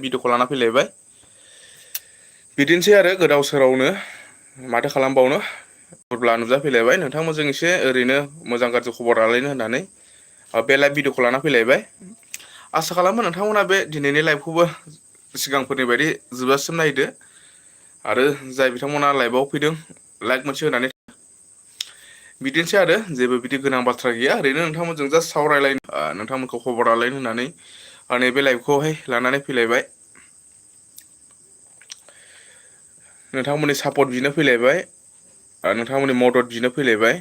भिडिअखौ लाना फैलायबाय बिदिनोसै आरो गोदाव सोरावनो माथो खालामबावनो अब्ला नुजाफैलायबाय नोंथांमोनजों एसे ओरैनो मोजां गाज्रि खबर लालायनो होननानै बे लाइभ भिडिअखौ लाना फैलायबाय। आसा खालामो नोंथांमोना बे दिनैनि लाइभखौबो सिगांफोरनि बायदि जोबजासिम नायदो आरो जाय बिथांमोना लाइभआव फैदों लाइक मोनसे होनानै बिदिनोसै आरो जेबो बिदि गोनां बाथ्रा गैया ओरैनो नोंथांमोनजों जास्ट सावरायलायनो नोंथांमोनखौ खबर लालायनो होननानै नैबे लाइभखौहाय लानानै फैलायबाय। नोंथांमोननि सापर्ट बिनो फैलायबाय नोंथांमोननि मदद बिनो फैलायबाय।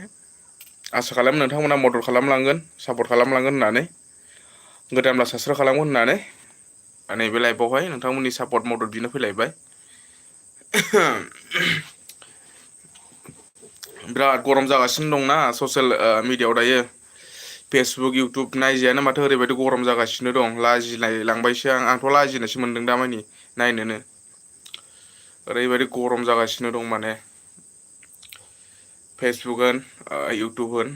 आसा खालामो नोंथांमोना मदद खालामलांगोन सापर्ट खालामलांगोन होननानै गोदानब्ला साबसक्राइब खालामगोन होननानै नैबे लाइफआवहाय नोंथांमोननि सापर्ट मदद बिनो फैलायबाय। बिराद गरम जागासिनो दंना ससियेल मिडियाआव दायो फेसबुक इउटुब नायजायानो माथो ओरैबायदि गरम जागासिनो दं लाजिनाय लांबायसो आंथ' लाजिनायसो मोनदों दामानि नायनोनो ओरैबायदि गरम जागासिनो दं माने फेसबुक होन इउटुब होन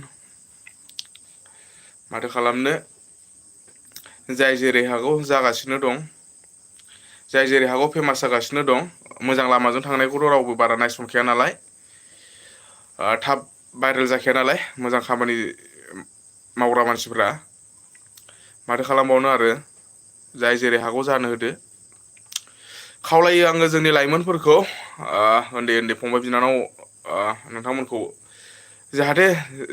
माथो खालामनो जाय जेरै हागौ जागासिनो दं जाय जेरै हागौ फेमास जागासिनो दं मोजां लामाजों थांनायखौथ' रावबो बारा नायसनखाया नालाय थाब भाइरेल जाखाया नालाय मोजां खामानि मावग्रा मानसिफ्रा माथो खालामबावनो आरो जाय जेरै हागौ जानो होदो। खावलायो आङो जोंनि लाइमोनफोरखौ उन्दै उन्दै फंबाय बिनानाव नोंथांमोनखौ जाहाथे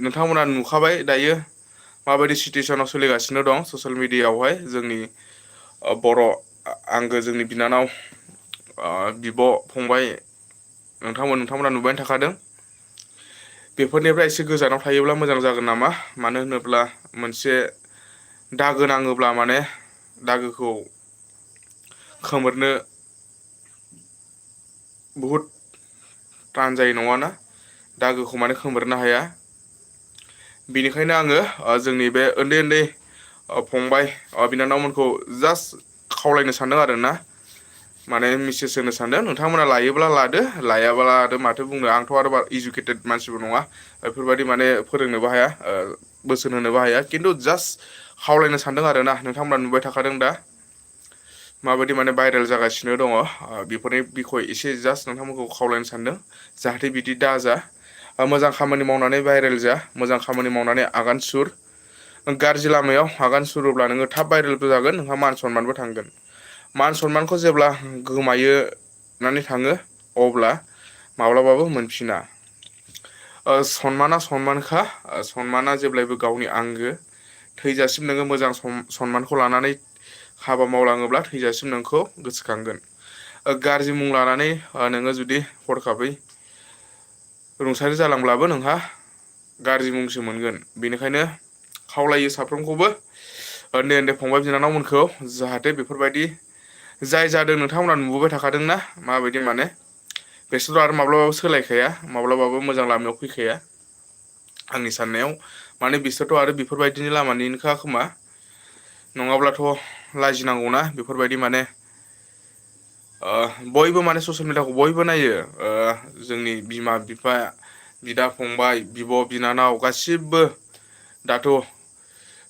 नोंथांमोना नुखाबाय दायो माबायदि सिटुवेसनाव सोलिगासिनो दं ससियेल मिडियाआवहाय जोंनि बर' आंगो जोंनि बिनानाव बिब' फंबाय नोंथांमोना नुबायानो थाखादों बेफोरनिफ्राय एसे गोजानाव थायोब्ला मोजां जागोन नामा मानो होनोब्ला मोनसे दागो नाङोब्ला माने दागोखौ खोमोरनो बहुद थान जायो नङाना दागोखौ माने खोमोरनो हाया बेनिखायनो आङो जोंनि बे उन्दै उन्दै फंबाय बिनानावमोनखौ जास्ट खावलायनो सानदों आरोना माने मेसेज होनो सानदों नोंथांमोना लायोब्ला लादो लायाब्ला लादो माथो बुंनो आंथ' आरो इडुकेटेड मानसिबो नङा बेफोरबायदि माने फोरोंनोबो हाया बोसोन होनोबो हाया खिन्थु जास्ट खावलायनो सानदों आरोना नोंथांमोना नुबाय थाखादों दा माबायदि माने भाइरेल जागासिनो दङ बेफोरनि बिखय एसे जास्ट नोंथांमोनखौ खावलायनो सानदों जाहाथे बिदि दाजा मोजां खामानि मावनानै भाइरेल जा मोजां खामानि मावनानै आगान सुर गाज्रि लामायाव आगान सुरोब्ला नोङो थाब भाइरेलबो जागोन नोंहा मान सनमानबो थांगोन मान सनमानखौ जेब्ला गोमायोनानै थाङो अब्ला माब्लाबाबो मोनफिना सनमाना सनमानखा सनमाना जेब्लायबो गावनि आंगो थैजासिम नोङो मोजां सनमानखौ लानानै हाबा मावलाङोब्ला थैजासिम नोंखौ गोसोखांगोन गाज्रि मुं लानानै नोङो जुदि हरखाबै रुंसारि जालांब्लाबो नोंहा गाज्रि मुंसो मोनगोन बेनिखायनो खावलायो साफ्रोमखौबो उन्दै उन्दै फंबाय बिनानावमोनखौ जाहाथे बेफोरबायदि जाय जादों नोंथांमोना नुबोबाय थाखादोंना माबायदि माने बेसोर आरो माब्लाबाबो सोलायखाया माब्लाबाबो मोजां लामायाव फैखाया आंनि साननायाव माने बिसोरथ' आरो बेफोरबायदिनि लामानिनोखा खोमा नङाब्लाथ' लाजिनांगौना बेफोरबायदि माने बयबो माने ससियेल मिडियाखौ बयबो नायो जोंनि बिमा बिफा बिदा फंबाय बिब' बिनानाव गासिबो दाथ'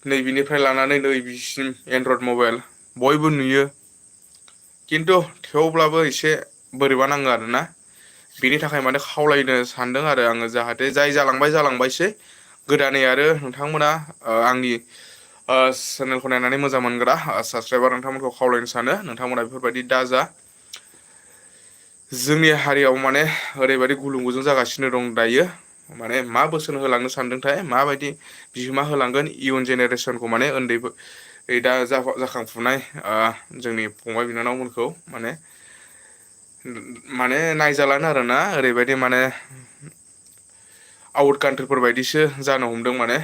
नैबेनिफ्राय लानानै नैबेसिम एनड्रइड मबाइल बयबो नुयो खिन्थु थेवब्लाबो एसे बोरैबा नाङो आरोना बेनि थाखाय माने खावलायनो सानदों आरो आङो जाहाथे जाय जालांबायसै गोदानै आरो नोंथांमोना आंनि चेनेलखौ नायनानै मोजां मोनग्रा साबसक्राइबार नोंथांमोनखौ खावलायनो सानो नोंथांमोना बेफोरबायदि दाजा जोंनि हारियाव माने ओरैबायदि गुलुं गुजुं जागासिनो दं दायो माने मा बोसोन होलांनो सानदोंथाय माबायदि बिहोमा होलांगोन इयुन जेनेरेसनखौ माने उन्दै दा जाखांफुनाय जोंनि फंबाय बिनानावमोनखौ माने नायजालानो आरोना ओरैबायदि माने आउट कान्ट्रिफोर बायदिसो जानो हमदों माने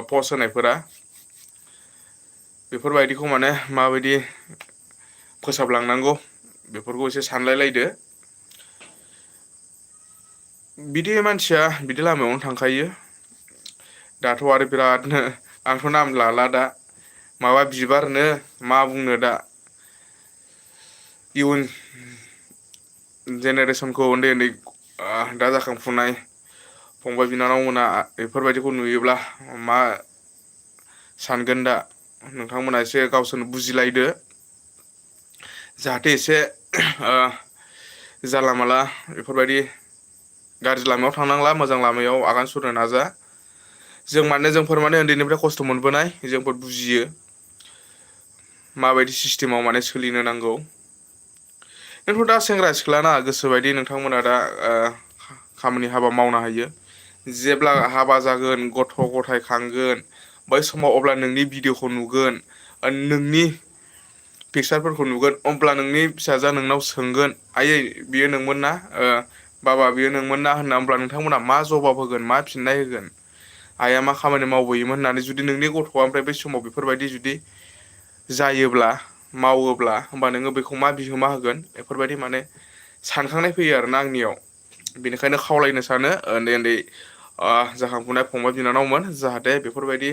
पस्ट होनायफोरा बेफोरबायदिखौ माने माबायदि फोसाबलांनांगौ बेफोरखौ एसे सानलायलायदो बिदि मानसिया बिदि लामायावनो थांखायो दाथ' आरो बिरादनो आंथ' नाम लाला दा माबा बिबारनो मा बुंनो दा इयुन जेनेरेसनखौ उन्दै उन्दै दा जाखांफुनाय फंबाय बिनानावमोना बेफोरबायदिखौ नुयोब्ला मा सानगोन दा नोंथांमोना एसे गावसोरनो बुजिलायदो जाहाथे एसे जानला माला बेफोरबायदि गाज्रि लामायाव थांनांला, मोजां लामायाव आगान सुरनो नाजा। जोंफोर माने उन्दैनिफ्राय खस्थ' मोनबोनाय, जोंफोर बुजियो माबायदि सिस्टेमाव माने सोलिनो नांगौ। नोंथ' दा सेंग्रा सिख्लाना गोसोबायदि नोंथांमोना दा खामानि हाबा मावनो हायो। जेब्ला हाबा जागोन, गथ' गथाय खांगोन, बै समाव अब्ला नोंनि भिडिअ'खौ नुगोन, नोंनि पिकचारफोरखौ नुगोन, अब्ला नोंनि फिसाजोआ नोंनाव सोंगोन, आयै बियो नोंमोन ना, बाबा बियो नोंमोन ना होनना। होमब्ला नोंथांमोना मा जबाब होगोन, मा फिननाय होगोन? आइया मा खामानि मावबोयोमोन होननानै जुदि नोंनि गथ'आ ओमफ्राय बै समाव बेफोरबायदि जुदि जायोब्ला, मावोब्ला, होमबा नोङो बेखौ मा बिहोमा होगोन? बेफोरबायदि माने सानखांनाय फैयो आरोना आंनियाव। बेनिखायनो खावलायनो सानो उन्दै उन्दै जाखांफुनाय फंबाय बिनानावमोन, जाहाथे बेफोरबायदि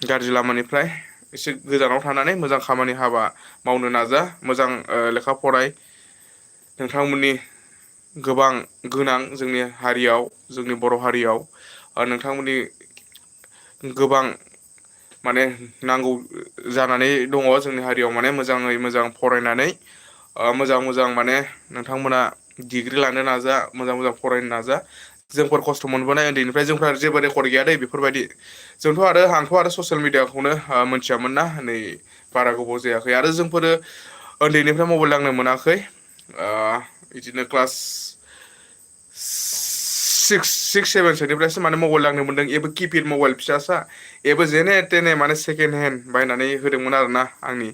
गाज्रि लामानिफ्राय एसे गोजानाव थानानै मोजां खामानि हाबा मावनो नाजा। मोजां लेखा फराय। नोंथांमोननि गोबां गोनां जोंनि हारियाव, जोंनि बर' हारियाव नोंथांमोननि गोबां माने नांगौ जानानै दङ जोंनि हारियाव। माने मोजाङै मोजां फरायनानै मोजां मोजां माने नोंथांमोना डिग्रि लानो नाजा, मोजां मोजां फरायनो नाजा। जोंफोर खस्थ' मोनबोनाय उन्दैनिफ्राय जोंफ्रा जेबो रेकर्ड गैया दै बेफोरबायदि। आंथ' आरो ससियेल मिडियाखौनो मोनथियामोन ना, नै बारा गोबाव जायाखै। आरो जोंफोरो उन्दैनिफ्राय मबाइल दांनो मोनाखै। बिदिनो क्लास 6, 7 सोनिफ्रायसो माने मबाइल दांनो मोन्दों। एबो किपेड मबाइल फिसासा, एबो जेने तेने माने सेकेन्ड हेन्ड बायनानै होदोंमोन आरोना आंनि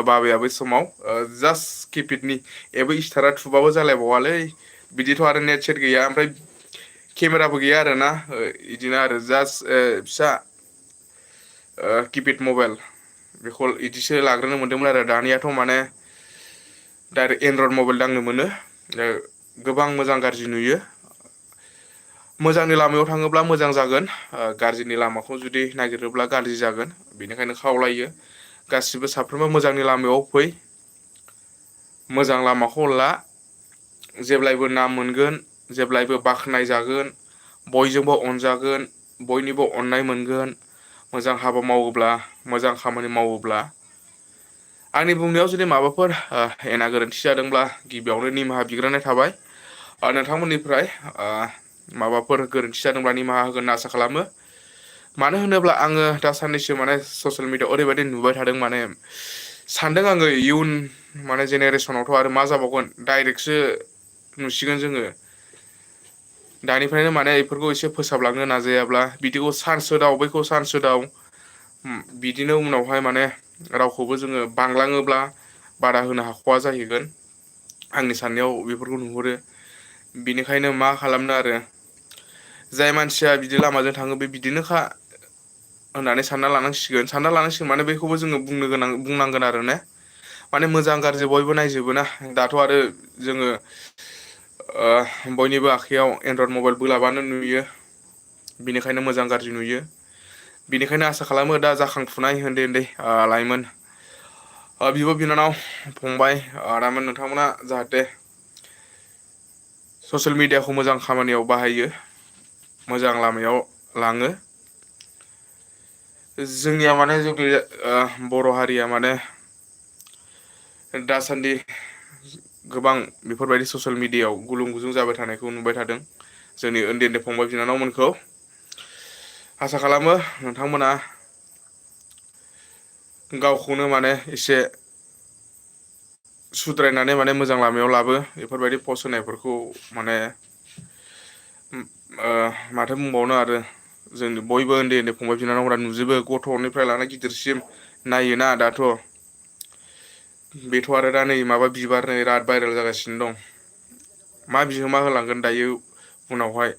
बाबाया बै समाव। जास्ट किपेडनि, एबो स्टारा थुबाबो जालायबावालै। बिदिथ' आरो नेट सेट गैया, ओमफ्राय केमेराबो गैया आरोना। बिदिनो आरो जास्ट फिसा किपेड मबाइल, बेखौ बिदिसो लाग्रोनो मोन्दोंमोन आरो। दानियाथ' माने डाइरेक्ट एनड्रइड मबाइल दांनो मोनो। गोबां मोजां गाज्रि नुयो। मोजांनि लामायाव थाङोब्ला मोजां जागोन, गाज्रिनि लामाखौ जुदि नागिरोब्ला गाज्रि जागोन। बेनिखायनो खावलायो गासिबो साफ्रोमबो मोजांनि लामायाव फै, मोजां लामाखौ ला। जेब्लायबो नाम मोनगोन, जेब्लायबो बाख्नाय जागोन, बयजोंबो अनजागोन, बयनिबो अननाय मोनगोन। मोजां हाबा मावोब्ला, मोजां खामानि मावोब्ला। आंनि बुंनायाव जुदि माबाफोर एना गोरोन्थि जादोंब्ला गिबियावनो निमाहा बिग्रोनाय थाबाय। नोंथांमोननिफ्राय माबाफोर गोरोन्थि जादोंब्ला निमाहा होगोन होनना आसा खालामो। मानो होनोब्ला आङो दा साननैसो माने ससियेल मिडियाआव ओरैबायदि नुबाय थादों, माने सानदों आङो इयुन माने जेनेरेसनावथ' आरो मा जाबावगोन, डाइरेक्टसो नुसिगोन जोङो। दानिफ्रायनो माने बेफोरखौ एसे फोसाबलांनो नाजायाब्ला, बिदिखौ चान्स होदाव, बैखौ चान्स होदाव, बिदिनो उनावहाय माने रावखौबो जोङो बांलाङोब्ला बादा होनो हाख'वा जाहैगोन। आंनि साननायाव बेफोरखौ नुहुरो। बिनिखायनो मा खालामनो आरो, जाय मानसिया बिदि लामाजों थाङो बे बिदिनोखा होननानै सानना लानांसिगोन माने बेखौबो जोङो बुंनांगोन आरो ने। माने मोजां गाज्रि बयबो नायजोबो ना। दाथ' आरो जोङो बयनिबो आखाइयाव एनड्रइड मबाइल बोलाबानो नुयो। बिनिखायनो मोजां गाज्रि नुयो। बिनिखायनो आसा खालामो दा जाखांफुनाय उन्दै उन्दै लाइमोन बिब' बिनानाव फंबाय आदामोन, नोंथांमोना जाहाथे ससियेल मिडियाखौ मोजां खामानियाव बाहायो, मोजां लामायाव लाङो। जोंनिया माने जोंनि बर' हारिया माने दासान्दि गोबां बेफोरबायदि ससियेल मिडियाआव गुलुं गुजुं जाबाय थानायखौ नुबाय थादों। जोंनि उन्दै उन्दै फंबाय बिनानावमोनखौ आसा खालामो नोंथांमोना गावखौनो माने एसे सुद्रायनानै माने मोजां लामायाव लाबो। बेफोरबायदि पस्ट होनायफोरखौ माने माथो बुंबावनो आरो, जोंनि बयबो उन्दै उन्दै फंबाय बिनानावफोरा नुजोबो, गथ'निफ्राय लानानै गिदिरसिम नायोना दाथ'। बेथ' आरो दा नै माबा बिबार नै बिराद भाइरेल जागासिनो दं। मा बिहोमा होलांगोन दायो उनावहाय?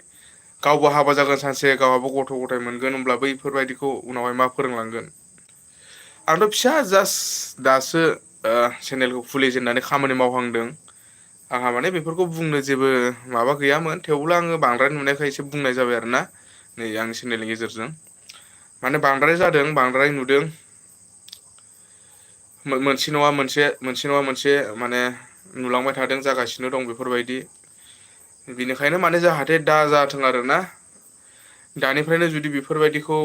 गावबो हाबा जागोन सानसे, गावहाबो गथ' गथाय मोनगोन, होनब्ला बैफोरबायदिखौ उनावहाय मा फोरोंलांगोन? आंथ' फिसा जास्ट दासो चेनेलखौ खुलिजेननानै खामानि मावहांदों। आंहा माने बेफोरखौ बुंनो जेबो माबा गैयामोन, थेवब्लो आङो बांद्राय नुनायखाय एसे बुंनाय जाबाय आरो ना, नै आंनि चेनेलनि गेजेरजों। माने बांद्राय जादों, बांद्राय नुदों। मोनसे नङा मोनसे माने नुलांबाय थादों, जागासिनो दं बेफोरबायदि। बिनिखायनो माने जाहाथे दा जाथों आरोना। दानिफ्रायनो जुदि बेफोरबायदिखौ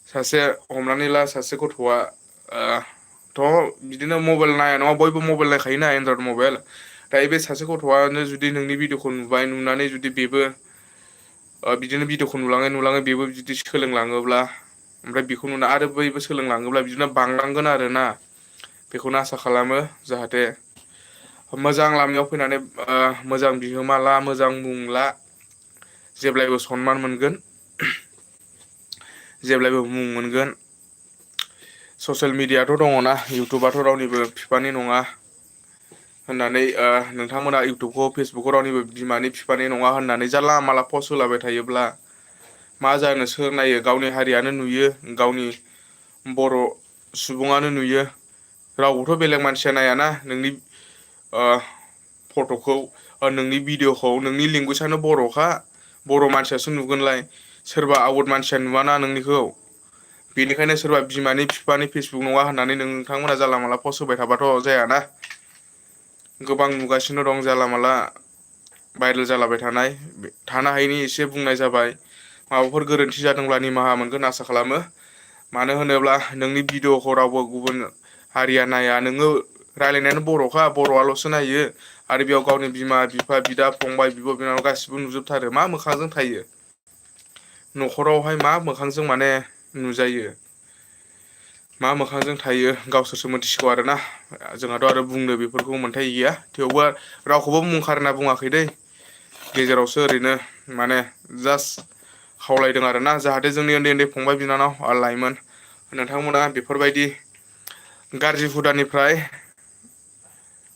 सासे हमनानै ला सासे गथ'आ बिदिनो मबाइल नाया नङा बयबो मबाइल नायखायोना एनड्रइड मबाइल। दायो बे सासे गथ'आनो जुदि नोंनि भिडिअखौ नुबाय नुनानै जुदि बेबो बिदिनो भिडिअखौ नुलाङै बेबो जुदि सोलोंलाङोब्ला ओमफ्राय बेखौ नुना आरो बैबो सोलोंलाङोब्ला बिदिनो बांलांगोन आरोना। बेखौनो आसा खालामो जाहाथे मोजां लामायाव फैनानै मोजां बिहोमा ला मोजां मुं ला जेब्लायबो सनमान मोनगोन जेब्लायबो मुं मोनगोन। ससियेल मिडियाथ' दङना इउटुबाथ' रावनिबो बिफानि नङा होननानै नोंथांमोना इउटुबखौ फेसबुकखौ रावनिबो बिमानि बिफानि नङा होननानै जानला माला पस्ट होलाबाय थायोब्ला मा जानो सोर नायो गावनि हारियानो नुयो गावनि बर' सुबुङानो नुयो रावबोथ' बेलेग मानसिया नायाना नोंनि फट'खौ नोंनि भिडिअ'खौ नोंनि लेंगुवेजआनो बर'खा बर' मानसियासो नुगोनलाय सोरबा आउट मानसिया नुवाना नोंनिखौ। बेनिखायनो सोरबा बिमानि बिफानि फेसबुक नङा होननानै नोंथांमोना जानला माला पस्ट होबाय थाबाथ' जायाना। गोबां नुगासिनो दं जानला माला भाइरेल जालाबाय थानाय थानो हायिनि एसे बुंनाय जाबाय। माबाफोर गोरोन्थि जादोंब्ला निमाहा मोनगोन आसा खालामो। मानो होनोब्ला नोंनि भिडिअ'खौ रावबो गुबुन हारिया नाया नोङो रायलायनायानो बर'खा बर'आल'सो नायो आरो बेयाव गावनि बिमा बिफा बिदा फंबाय बिब' बिनानाव गासिबो नुजोबथारो मा मोखांजों थायो न'खरावहाय मा मोखांजों माने नुजायो मा मोखांजों थायो गावसोरसो मिथिसिगौ आरोना। जोंहाथ' आरो बुंनो बेफोरखौ मोन्थाय गैया थेवबो रावखौबो मुं खारना बुङाखै दै गेजेरावसो ओरैनो माने जास्ट खावलायदों आरोना जाहाथे जोंनि उन्दै उन्दै फंबाय बिनानाव लाइमोन नोंथांमोना बेफोरबायदि गाज्रि हुदानिफ्राय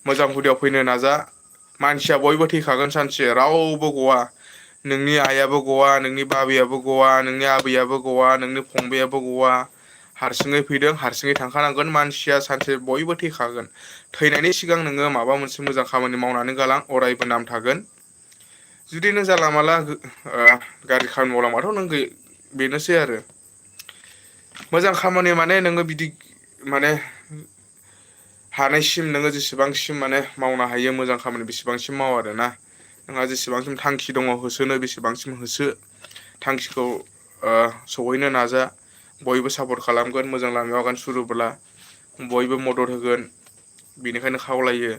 मोजां हुदायाव फैनो नाजा। मानसिया बयबो थैखागोन सानसे रावबो गवा नोंनि आइयाबो गवा नोंनि बाबायाबो गवा नोंनि आबैयाबो गवा नोंनि फंबायाबो गवा हारसिङै फैदों हारसिङै थांखानांगोन मानसिया सानसे बयबो थैखागोन। थैनायनि सिगां नोङो माबा मोनसे मोजां खामानि मावनानै गालां अरायबो नाम थागोन। जुदि नों जानला माला गाज्रि खामानि मावलांबाथ' नों बेनोसै आरो मोजां खामानि माने नोङो बिदि माने हानायसिम नोङो जेसेबांसिम माने मावनो हायो मोजां खामानि बेसेबांसिम माव आरोना। नोंहा जेसेबांसिम थांखि दङ होसोनो बेसेबांसिम होसो थांखिखौ सहैनो नाजा। बयबो सापर्ट खालामगोन मोजां लामायाव आगान सुरोब्ला बयबो मदद होगोन। बेनिखायनो खावलायो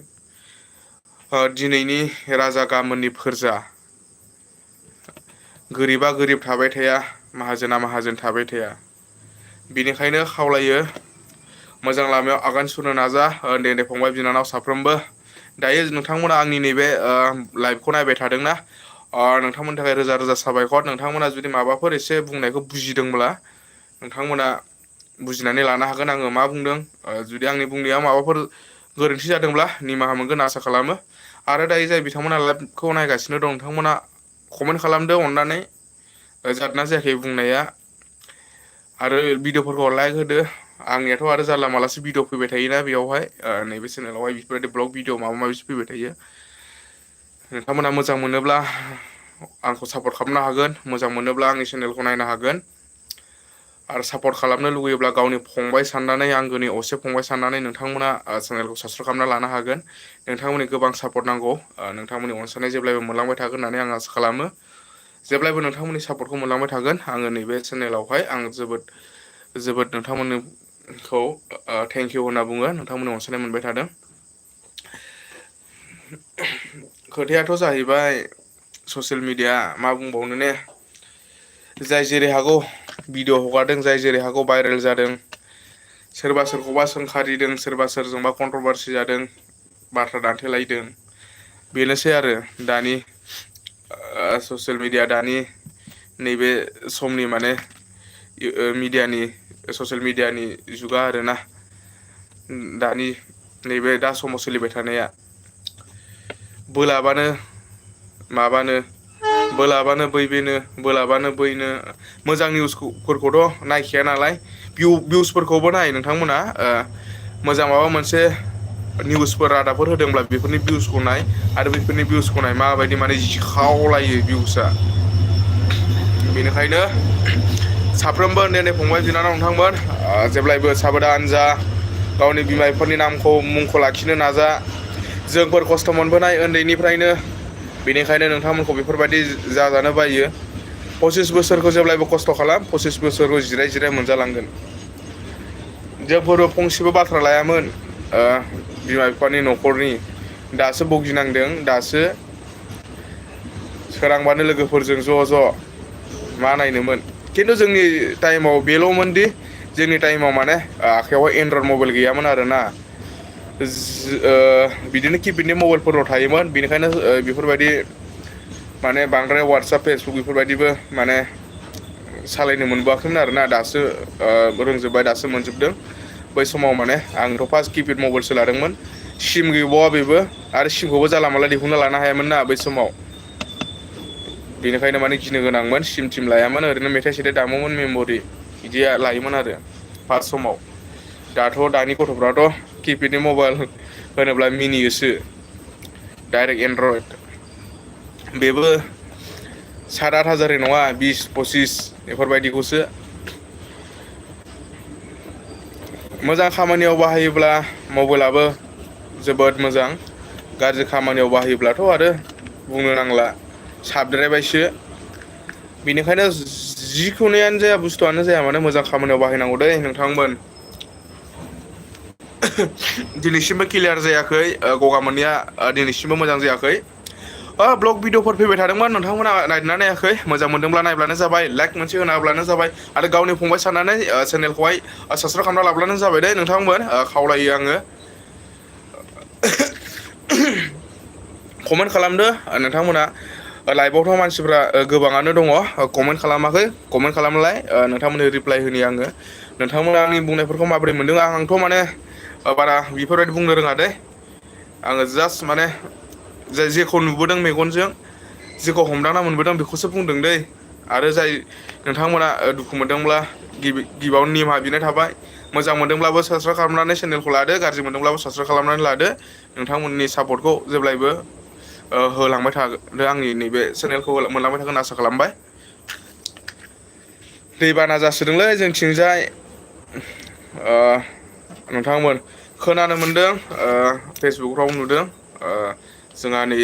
दिनैनि राजा गाबोननि फोरजा गोरिबा गोरिब थाबाय थाया माहाजोना माहाजोन थाबाय थाया। बेनिखायनो खावलायो मोजां लामायाव आगान सुरनो नाजा उन्दै उन्दै फंबाय बिनानाव साफ्रोमबो। दायो नोंथांमोना आंनि नैबे लाइभखौ नायबाय थादोंना नोंथांमोननि थाखाय रोजा रोजा साबायखर। नोंथांमोना जुदि माबाफोर एसे बुंनायखौ बुजिदोंब्ला नोंथांमोना बुजिनानै लानो हागोन आङो मा बुंदों। जुदि आंनि बुंनायाव माबाफोर गोरोन्थि जादोंब्ला निमाहा मोनगोन आसा खालामो। आरो दायो जाय बिथांमोना लाइभखौ नायगासिनो दं नोंथांमोना कमेन्ट खालामदो अननानै जादोंना जायाखै बुंनाया आरो भिडिअफोरखौ लाइक होदो। आंनियाथ' आरो जानला मालासो भिडिअ फैबाय थायोना बेयावहाय नैबे चेनेलावहाय बेफोरबायदि ब्लग भिडिअ माबा माबिसो फैबाय थायो। नोंथांमोना मोजां मोनोब्ला आंखौ सापर्ट खालामनो हागोन मोजां मोनोब्ला आंनि चेनेलखौ नायनो हागोन। आरो सापर्ट खालामनो लुगैयोब्ला गावनि फंबाय साननानै आंगोनि असे फंबाय साननानै नोंथांमोना चेनेलखौ साबसक्राइब खालामना लानो हागोन। नोंथांमोननि गोबां सापर्ट नांगौ नोंथांमोननि अनसायनाय जेब्लायबो मोनलांबाय थागोन होननानै आं आसा खालामो। जेब्लायबो नोंथांमोननि सापर्टखौ मोनलांबाय थागोन आङो नैबे चेनेलावहाय आं जोबोद नोंथांमोनखौ थेंक इउ होनना बुङो नोंथांमोननि अनसायनाय मोनबाय थादों। खोथायाथ' जाहैबाय ससियेल मिडिया मा बुंबावनो ने जाय जेरै हागौ भिडिअ हगारदों जाय जेरै हागौ भाइरेल जादों। सोरबा सोरखौबा सोंखारिदों सोरबा सोरजोंबा कन्ट्रभारसि जादों बाथ्रा दान्थेलायदों। बेनोसै आरो दानि ससियेल मिडिया दानि नैबे समनि माने ससियेल मिडियानि जुगा आरोना दानि नैबे दा समाव सोलिबाय थानाया बोलाबानो माबानो बोलाबानो बैबेनो बोलाबानो बैनो मोजां निउसफोरखौथ' नायखाया नालाय भिउसफोरखौबो नाय नोंथांमोना मोजां माबा मोनसे निउसफोर रादाबफोर होदोंब्ला बेफोरनि भिउसखौ नाय आरो बेफोरनि भिउसखौ नाय माबायदि माने जिखावलायो भिउसआ। बेनिखायनो साफ्रोमबो उन्दै उन्दै फंबाय बिनानाव नोंथांमोन जेब्लायबो साबधान जा गावनि बिमा बिफानि मुंखौ लाखिनो नाजा। जोंफोर खस्थ' मोनबोनाय उन्दैनिफ्रायनो बेनिखायनो नोंथांमोनखौ बेफोरबायदि जाजानो बायो। 25 बोसोरखौ जेब्लायबो खस्थ' खालाम 25 बोसोरखौ जिराय जिराय मोनजालांगोन। जोंफोरबो फंसेबो बाथ्रा लायामोन बिमा बिफानि न'खरनि। दासो भुगिनांदों, दासो सोरांबानो लोगोफोरजों ज' ज' मा नायनोमोन। खिन्थु जोंनि टाइमाव बेल'मोन दि जोंनि टाइमाव माने आखाइयावहाय एनड्रइड मबाइल गैयामोन आरोना। बिदिनो किपेडनि मबाइलफोराव थायोमोन। बेनिखायनो बेफोरबायदि माने बांद्राय वाट्सएप फेसबुक बेफोरबायदिबो माने सालायनो मोनबोआखैमोन आरोना। दासो रोंजोब्बाय, दासो मोनजोबदों। बै समाव माने आंथ' फार्स्ट किपेड मबाइलसो लादोंमोन। सिम गैबावा बेबो, आरो सिमखौबो जानला मानला दिहुनना लानो हायामोन ना बै समाव। बेनिखायनो माने गिनो गोनांमोन। सिम थिम लायामोन, ओरैनो मेथाइ सेथाइ दामोमोन, मेम'रि बिदिया लायोमोन आरो फार्स्ट समाव। दाथ' दानि गथ'फ्राथ' किपेडनि मबाइल होनोब्ला मिनियोसो, डाइरेक्ट एन्ड्रइड। बेबो 7-8 हाजारनि नङा, 20-25 बेफोरबायदिखौसो। मोजां खामानियाव बाहायोब्ला मबाइलाबो जोबोद मोजां। गाज्रि खामानियाव बाहायोब्लाथ' आरो बुंनो नांला, साबद्रायबायसो। बेनिखायनो जिखुनुआनो जाया, बुस्थुआनो जाया मानो मोजां खामानियाव बाहायनांगौ दै नोंथांमोन। दिनैसिमबो क्लियार जायाखै, गगा मोननाया दिनैसिमबो मोजां जायाखै। ब्लग भिडिअफोर फैबाय थादोंमोन, नोंथांमोना नायदोंना नायाखै? मोजां मोनदोंब्ला नायब्लानो जाबाय, लाइक मोनसे होना होब्लानो जाबाय, आरो गावनि फंबाय साननानै चेनेलखौहाय साबस्क्राइब खालामना लाब्लानो जाबाय दे नोंथांमोन, खावलायो आङो। कमेन्ट खालामदो नोंथांमोना। लाइभआवथ' मानसिफ्रा गोबाङानो दङ, कमेन्ट खालामाखै। कमेन्ट खालामलाय, नोंथांमोननो रिप्लाइ होनि आङो। नोंथांमोना आंनि बुंनायफोरखौ माबोरै मोनदों? आंथ' माने बारा बेफोरबायदि बुंनो रोङा दे। आङो जास्ट माने जेखौ नुबोदों मेगनजों, जेखौ हमदांना मोनबोदों बेखौसो बुंदों दै। आरो जाय नोंथांमोना दुखु मोनदोंब्ला गिबियावनो निमाहा बिनाय थाबाय। मोजां मोनदोंब्लाबो साबस्क्राइब खालामनानै चेनेलखौ लादो, गाज्रि मोनदोंब्लाबो साबस्क्राइब खालामनानै लादो। नोंथांमोननि सापर्टखौ जेब्लायबो होलांबाय थादो, आंनि नैबे चेनेलखौ मोनलांबाय थागोन आसा खालामबाय। दैबाना जासोदोंलै जोंथिंजाय, नोंथांमोन। खोनानो मोनदों, फेसबुकफ्राव नुदों, जोंहा नै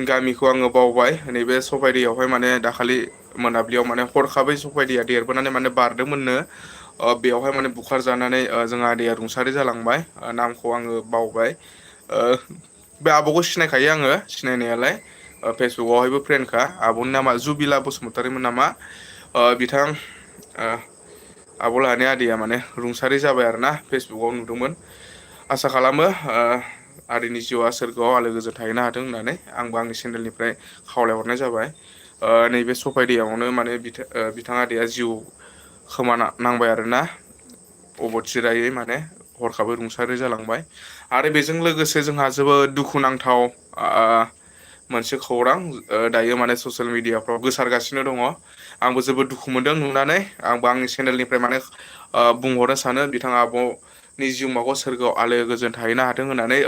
गामिखौ आङो बावबाय। नैबे सफारियावहाय माने दाखालि मोनाबिलियाव माने हरखाबै सफायदैया देरबोनानै माने बारदोंमोननो। बेवहाय माने बुखार जानानै जोंहा आदैया रुंसारि जालांबाय। नामखौ आङो बावबाय। बे आब'खौ सिनायखायो आङो सिनायनायालाय, फेसबुकआवहायबो फ्रेन्डखा। आब'नि नामा जुबिला बसुमतारिमोन नामा। बिथां आब' लाहानि आदैया माने रुंसारि जाबाय आरोना, फेसबुकाव नुदोंमोन। आसा खालामो आदैनि जिउआ सोरगोआव आलो गोजोन थाहैनो हाथों होननानै आंबो आंनि चेनेलनिफ्राय खावलायहरनाय जाबाय। नैबे सफायदैयावनो माने बिथां आदैया जिउ खोमानांबाय आरोना, अबथिरायै माने हरखाबै रुंसारि जालांबाय। आरो बेजों लोगोसे जोंहा जोबोद दुखुनांथाव मोनसे खौरां दायो माने ससियेल मिडियाफ्राव गोसारगासिनो दङ। आंबो जोबोद दुखु मोनदों नुनानै। आंबो आंनि चेनेलनिफ्राय माने बुंहरनो सानो, बिथाङा आब'नि जिउमाखौ सोरगोआव आलो गोजोन थाहैनो हाथों होननानै।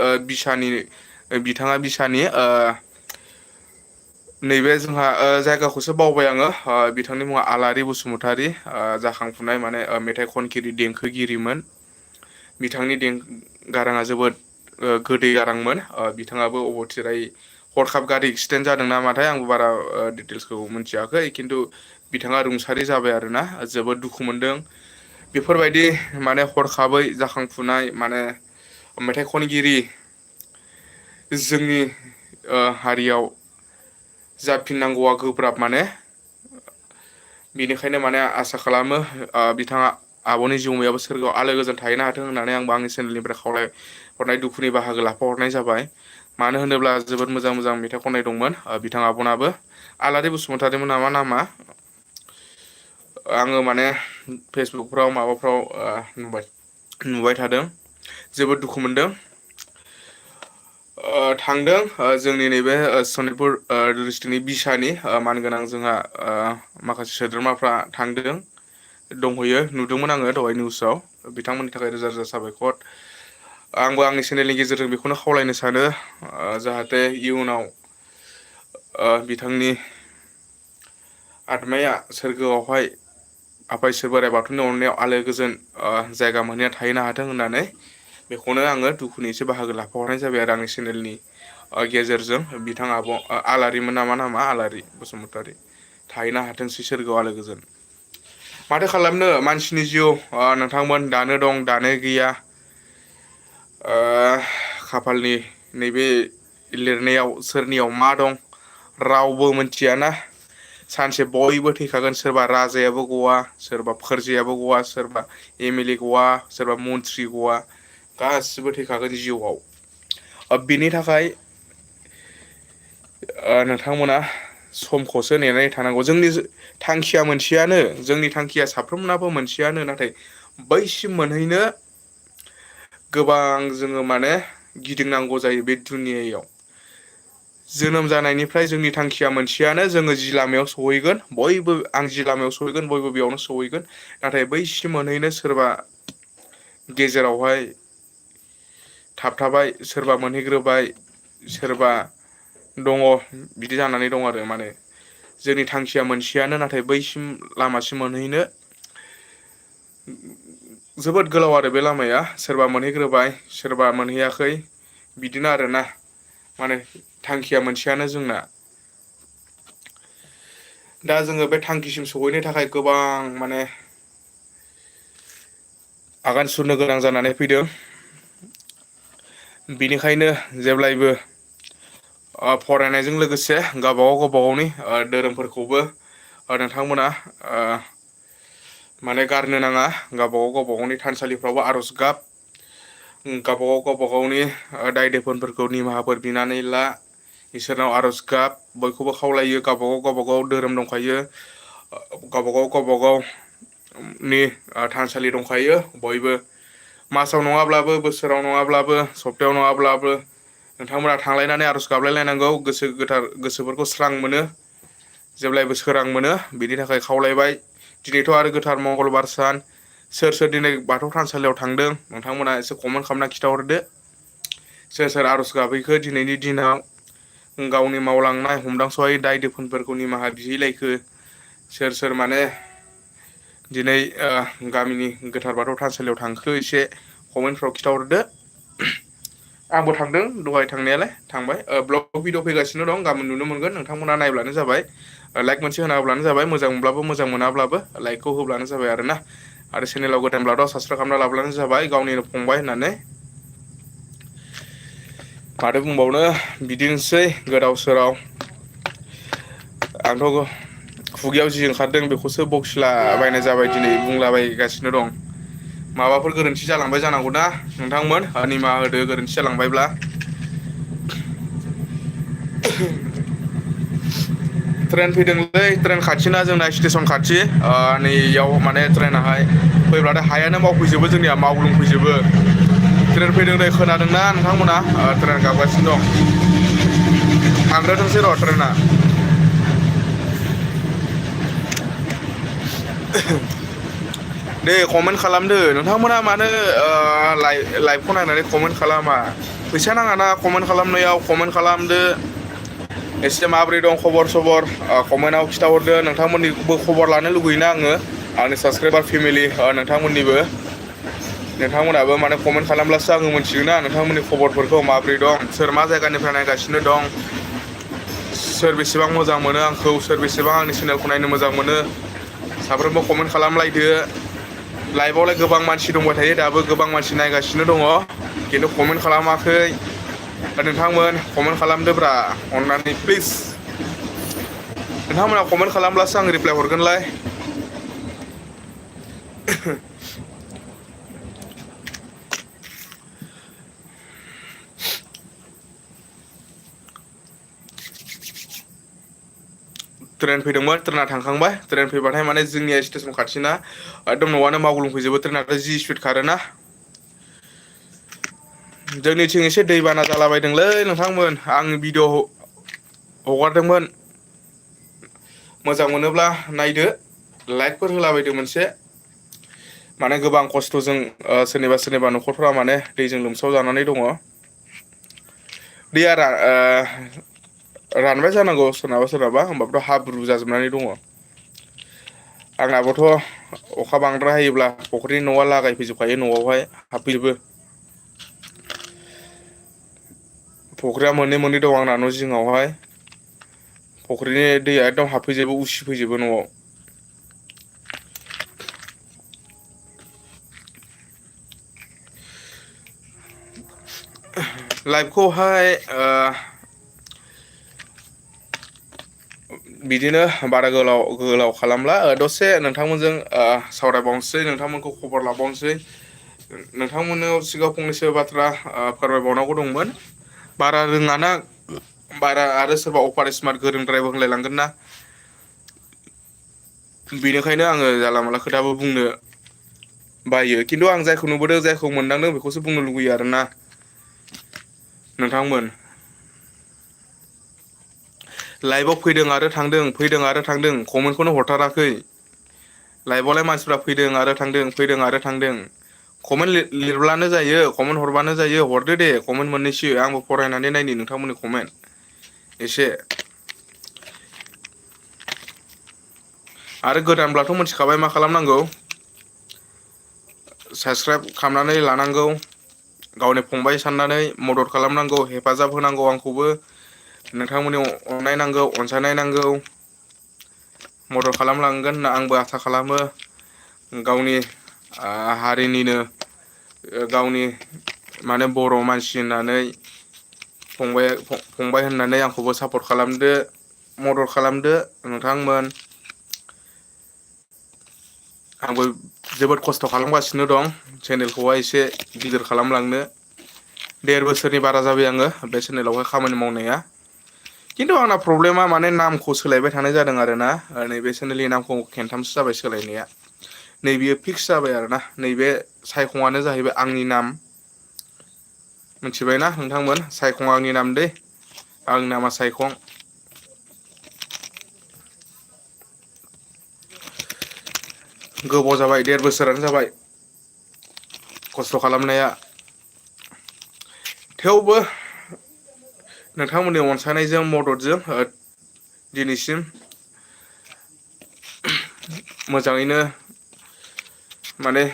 बिथाङा बिसानि नैबे जोंहा जायगाखौसो बावबाय आङो। बिथांनि मुङा आलारि बसुमतारि, जाखांफुनाय माने मेथाइ खनगिरि देंखोगिरिमोन। बिथांनि गाराङा जोबोद गोदै गारांमोन। बिथाङाबो अबथिरायै हरखाब गारि एक्सिडेन्ट जादों नामाथाय, आंबो बारा डिटेल्सखौ मिथियाखै। खिन्थु बिथाङा रुंसारि जाबाय आरोना, जोबोद दुखु मोनदों। बेफोरबायदि माने हरखाबै जाखांफुनाय माने मेथाइ खनगिरि जोंनि हारियाव जाफिननांगौआ गोब्राब माने। बेनिखायनो माने आसा खालामो बिथाङा आब'नि जिउमायाबो सोरगोआव आलो गोजोन थाहैनो हाथों होननानै आंबो आंनि चेनेलनिफ्राय खावलायहरनाय, दुखुनि बाहागो लाफाहरनाय जाबाय। मानो होनोब्ला जोबोद मोजां मोजां मेथाइ खननाय दंमोन बिथां आब'नाबो। आलारि बसुमतारिमोन नामा नामा। आङो माने फेसबुकफ्राव माबाफ्राव नुबाय थादों, जोबोद दुखु मोनदों। थांदों जोंनि नैबे सनितपुर डिस्ट्रिक्टनि बिसानि मानगोनां जोंहा माखासे सोद्रोमाफ्रा थांदों, दंहैयो। नुदोंमोन आङो दहाय निउसाव। बिथांमोननि थाखाय रोजा रोजा साबायखर। आंबो आंनि चेनेलनि गेजेरजों बेखौनो खावलायनो सानो, जाहाथे इयुनाव बिथांनि आत्माया सोरगोआवहाय आफा इसोर बोराइ बाथौनि अननायाव आलो गोजोन जायगा मोनहैना थाहैनो हाथों होननानै बेखौनो आङो दुखुनि एसे बाहागो लाफाहरनाय जाबाय आरो आंनि चेनेलनि गेजेरजों। बिथां आब' आलारिमोन नामा नामा, आलारि बसुमतारि थाहैनो हाथोंसै सोरगोआव आलो गोजोन। माथो खालामनो मानसिनि जिउ नोंथांमोन दानो दं दानो गैया खाफालनि नैबे लिरनायाव सोरनियाव मा दं रावबो मिथियाना सानसे बयबो थैखागोन सोरबा राजायाबो गवा सोरबा फोरजायाबो गवा सोरबा एमएलए गवा सोरबा मन्त्रि गवा गासिबो थैखागोन जिउआव बिनि थाखाय नोंथांमोना समखौसो नेनानै थानांगौ जोंनि थांखिया मोनसेयानो जोंनि थांखिया साफ्रोमनाबो मोनसेयानो नाथाय बैसिम मोनहैनो गोबां जोङो माने गिदिंनांगौ जायो बे दुनियायाव जोनोम जानायनिफ्राय जोंनि थांखिया मोनसेयानो जोङो जि लामायाव सहैगोन बयबो आं जि लामायाव सहैगोन बयबो बेयावनो सहैगोन नाथाय बैसिम मोनहैनो सोरबा गेजेरावहाय थाबथाबाय सोरबा मोनहैग्रोबाय सोरबा दङ बिदि जानानै दं आरो माने जोंनि थांखिया मोनसेयानो नाथाय बैसिम लामासिम मोनहैनो जोबोद गोलाव आरो बे लामाया सोरबा मोनहैग्रोबाय सोरबा मोनहैयाखै बिदिनो आरोना माने थांखिया मोनसेयानो जोंना दा जोङो बे थांखिसिम सहैनो थाखाय गोबां माने आगान सुरनो गोनां जानानै फैदों बिनिखायनो जेब्लायबो फरायनायजों लोगोसे गावबागावनि धोरोमफोरखौबो नोंथांमोना माने गारनो नाङा गावबागावनि थानसालिफ्रावबो आर'ज गाब गावबागावनि दाय दोफोनफोरखौ निमाहाफोर बिनानै ला इसोरनाव आर'ज गाब बयखौबो खावलायो गावबागाव धोरोम दंखायो गावबागावनि थानसालि दंखायो बयबो मासाव नङाब्लाबो बोसोराव नङाब्लाबो सप्तायाव नङाब्लाबो नोंथांमोना थांलायनानै आर'ज गाबलायलायनांगौ गोसो गोथार गोसोफोरखौ स्रां मोनो जेब्लायबो सोरां मोनो बिनि थाखाय खावलायबाय दिनैथ' आरो गोथार मंगलबार सान सोर दिनै बाथौ थानसालियाव थांदों नोंथांमोना एसे कमेन्ट खालामना खिन्थाहरदो सोर आर'ज गाबहैखो दिनैनि दिनाव गावनि मावलांनाय हमदांस'हायै दाय दोफोनफोरखौ निमाहा बिहैलायखो सोर माने दिनै गामिनि गोथार बाथौ थानसालियाव थांखो एसे कमेन्टफ्राव खिन्थाहरदो आंबो थांदों दहाय थांनायालाय थांबाय ब्लग भिडिअ फैगासिनो दं गाबोन नुनो मोनगोन नोंथांमोना नायब्लानो जाबाय लाइक मोनसे होना होब्लानो जाबाय मोजां मोनब्लाबो मोजां मोनाब्लाबो लाइकखौ होब्लानो जाबाय आरोना आरो चेनेलाव गोदानब्लाथ' साबसक्राइब खालामना लाब्लानो जाबाय गावनिनो फंबाय होननानै माथो बुंबावनो बिदिनोसै गोदाव सोराव आंथ' खुगायाव जि ओंखारदों बेखौसो बखिला बायनाय जाबाय दिनै बुंलाबायगासिनो दं माबाफोर गोरोन्थि जालांबाय जानांगौ ना नोंथांमोन निमाहा होदो गोरोन्थि जालांबायब्ला ट्रेन फैदोंलै ट्रेन खाथिना जोंना स्टेसन खाथि नैयाव माने ट्रेनाहाय फैब्लाथाय हायानो मावफैजोबो जोंनिया मावग्लुंफैजोबो ट्रेन फैदों नै खोनादोंना नोंथांमोना ट्रेन गाबगासिनो दं थांग्रोथोंसै र' ट्रेना दे कमेन्ट खालामदो नोंथांमोना मानो लाइभखौ नायनानै कमेन्ट खालामा फैसा नाङाना कमेन्ट खालामनायाव कमेन्ट खालामदो एसे माबोरै दं खबर सबर कमेन्टआव खिन्थाहरदो नोंथांमोननिबो खबर लानो लुगैयोना आङो आंनि साबसक्राइबार फेमिलि नोंथांमोनाबो माने कमेन्ट खालामब्लासो आङो मिथिगोना नोंथांमोननि खबरफोरखौ माबोरै दं सोर मा जायगानिफ्राय नायगासिनो दं सोर बेसेबां मोजां मोनो आंखौ सोर बेसेबां आंनि चेनेलखौ नायनो मोजां मोनो साफ्रोमबो कमेन्ट खालामलायदो लाइभआवलाय गोबां मानसि दंबाय थायो दाबो गोबां मानसि नायगासिनो दङ खिन्थु कमेन्ट खालामाखै नोंथांमोन कमेन्ट खालामदोब्रा अननानै प्लिज नोंथांमोना कमेन्ट खालामब्लासो आं रिप्लाय हरगोनलाय ट्रेन फैदोंमोन ट्रेना थांखांबाय ट्रेन फैबाथाय माने जोंनिया स्टेसन खाथिना एकदम न'आनो मावग्लुंफैजोबो ट्रेनाथ' जि स्पिड खारोना जोंनिथिं एसे दैबाना जालाबायदोंलै नोंथांमोन आं भिडिअ हगारदोंमोन मोजां मोनोब्ला नायदो लाइकफोर होलाबायदो मोनसे माने गोबां खस्थ'जों सोरनिबा न'खरफ्रा माने दैजों लोमसाव जानानै दङ दैया रानबाय जानांगौ सोरनाबा होमबाबोथ' हाब्रु जाजोबनानै दङ आंनाबोथ' अखा बांद्राय हायोब्ला फख्रिनि न'आ लागायफैजोबखायो न'आवहाय हाबफैजोबो फख्रिया मोननै दं आंना न' जिङावहाय फख्रिनि दैया एकदम हाबफैजोबो उसिफैजोबो न'आव लाइभखौहाय बिदिनो बारा गोलाव खालामला दसे नोंथांमोनजों सावरायबावनोसै नोंथांमोनखौ खबर लाबावनोसै नोंथांमोननाव सिगाङाव फंनैसो बाथ्रा फोरमायबावनांगौ दंमोन बारा रोङाना बारा आरो सोरबा अफार स्मार्ट गोरोंद्रायबो होनलायलांगोन ना बेनिखायनो आङो जानला मोनला खोथाबो बुंनो बायो खिन्थु आं जायखौ नुबोदों जायखौ मोनदांदों बेखौसो बुंनो लुुबैयो आरोना नोंथांमोन लाइभआव फैदों आरो थांदों कमेन्टखौनो हरथाराखै लाइभआवलाय मानसिफ्रा फैदों आरो थांदों कमेन्ट लिरब्लानो जायो कमेन्ट हरबानो जायो हरदो दे कमेन्ट मोननैसो आंबो फरायनानै नायनि नोंथांमोननि कमेन्ट एसे आरो गोदानब्लाथ' मिथिखाबाय मा खालामनांगौ साबसक्राइब खालामनानै लानांगौ गावनि फंबाय साननानै मदद खालामनांगौ हेफाजाब होनांगौ आंखौबो नोंथांमोननि अननाय नांगौ अनसायनाय नांगौ मदद खालामलांगोन होनना आंबो आसा खालामो गावनि हारिनिनो गावनि माने बर' मानसि होननानै फंबाय होननानै आंखौबो सापर्ट खालामदो मदद खालामदो नोंथांमोन आंबो जोबोद खस्थ' खालामगासिनो दं चेनेलखौहाय एसे गिदिर खालामलांनो 1.5 बोसोरनि बारा जाबाय आङो बे चेनेलावहाय खामानि मावनाया खिन्थु आंना प्रब्लेमा माने नामखौ सोलायबाय थानाय जादों आरोना नैबे चेनेलनि नामखौ खेनथामसो जाबाय सोलायनाया नैबेयो फिक्स जाबाय आरोना नैबे सायखंआनो जाहैबाय आंनि नाम मिथिबायना नोंथांमोन सायखं आंनि नाम दै आंनि नामा सायखं गोबाव जाबाय 1.5 बोसोरानो जाबाय खस्थ' खालामनाया थेवबो नोंथांमोननि अनसायनायजों मददजों दिनैसिम मोजाङैनो माने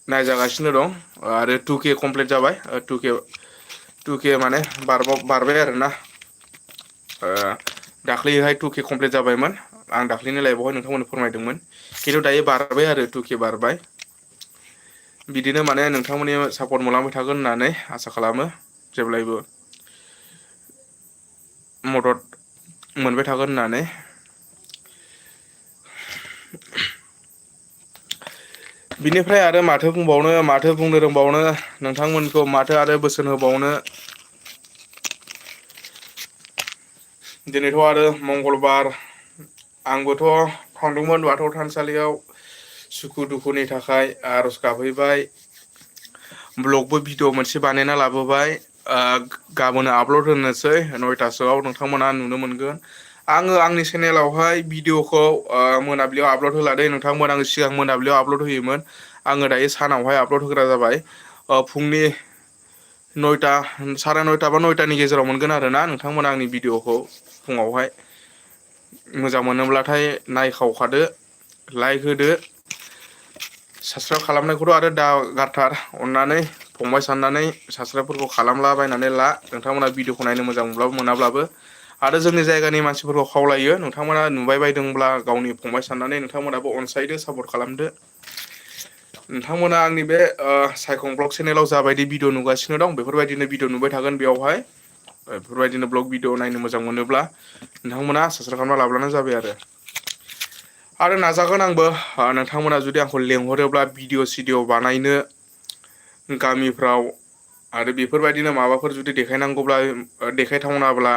नायजागासिनो दं आरो 2K कमप्लिट जाबाय 2K माने बारबाय आरोना दाख्लैहाय 2K कमप्लिट जाबायमोन आं दाख्लैनि लाइभआवहाय नोंथांमोननो फोरमायदोंमोन खिन्थु दायो बारबाय आरो 2K बारबाय बिदिनो माने नोंथांमोननि सापर्ट मोनलांबाय थागोन होननानै आसा खालामो जेब्लायबो मदद मोनबाय थागोन होननानै बिनिफ्राय आरो माथो बुंबावनो माथो बुंनो रोंबावनो नोंथांमोनखौ माथो आरो बोसोन होबावनो दिनैथ' आरो मंगलबार आंबोथ' थांदोंमोन बाथौ थानसालियाव सुखु दुखुनि थाखाय आर'ज गाबहैबाय ब्लगबो भिडिअ मोनसे बानायना लाबोबाय गाबोनो आपल'ड होनोसै 9थासोआव नोंथांमोना नुनो मोनगोन आङो आंनि चेनेलावहाय भिडिअखौ मोनाबिलियाव आपल'ड होलादों नोंथांमोन आङो सिगां मोनाबिलियाव आपल'ड होयोमोन आङो दायो सानावहाय आपल'ड होग्रा जाबाय फुंनि 9ता 9:30 बा 9टानि गेजेराव मोनगोन आरोना नोंथांमोना आंनि भिडिअखौ फुङावहाय मोजां मोनोब्लाथाय नायखावखादो लाइक होदो साबसक्राइब खालामनायखौथ' आरो दा गारथार अननानै फंबाय साननानै साबसक्राइबफोरखौ खालामलाबायनानै ला नोंथांमोना भिडिअखौ नायनो मोजां मोनब्लाबो मोनाब्लाबो आरो जोंनि जायगानि मानसिफोरखौ खावलायो नोंथांमोना नुबाय बायदोंब्ला गावनि फंबाय साननानै नोंथांमोनाबो अनसायदो सापर्ट खालामदो नोंथांमोना आंनि बे सायखं ब्लग चेनेलाव जाबायदि भिडिअ नुगासिनो दं बेफोरबायदिनो भिडिअ नुबाय थागोन बेयावहाय बेफोरबायदिनो ब्लग भिडिअ नायनो मोजां मोनोब्ला नोंथांमोना साबसक्राइब खालामना लाब्लानो जाबाय आरो नाजागोन आंबो नोंथांमोना जुदि आंखौ लेंहरोब्ला भिडिअ सिडिअ बानायनो गामिफ्राव आरो बेफोरबायदिनो माबाफोर जुदि देखायनांगौब्ला देखायथावनाब्ला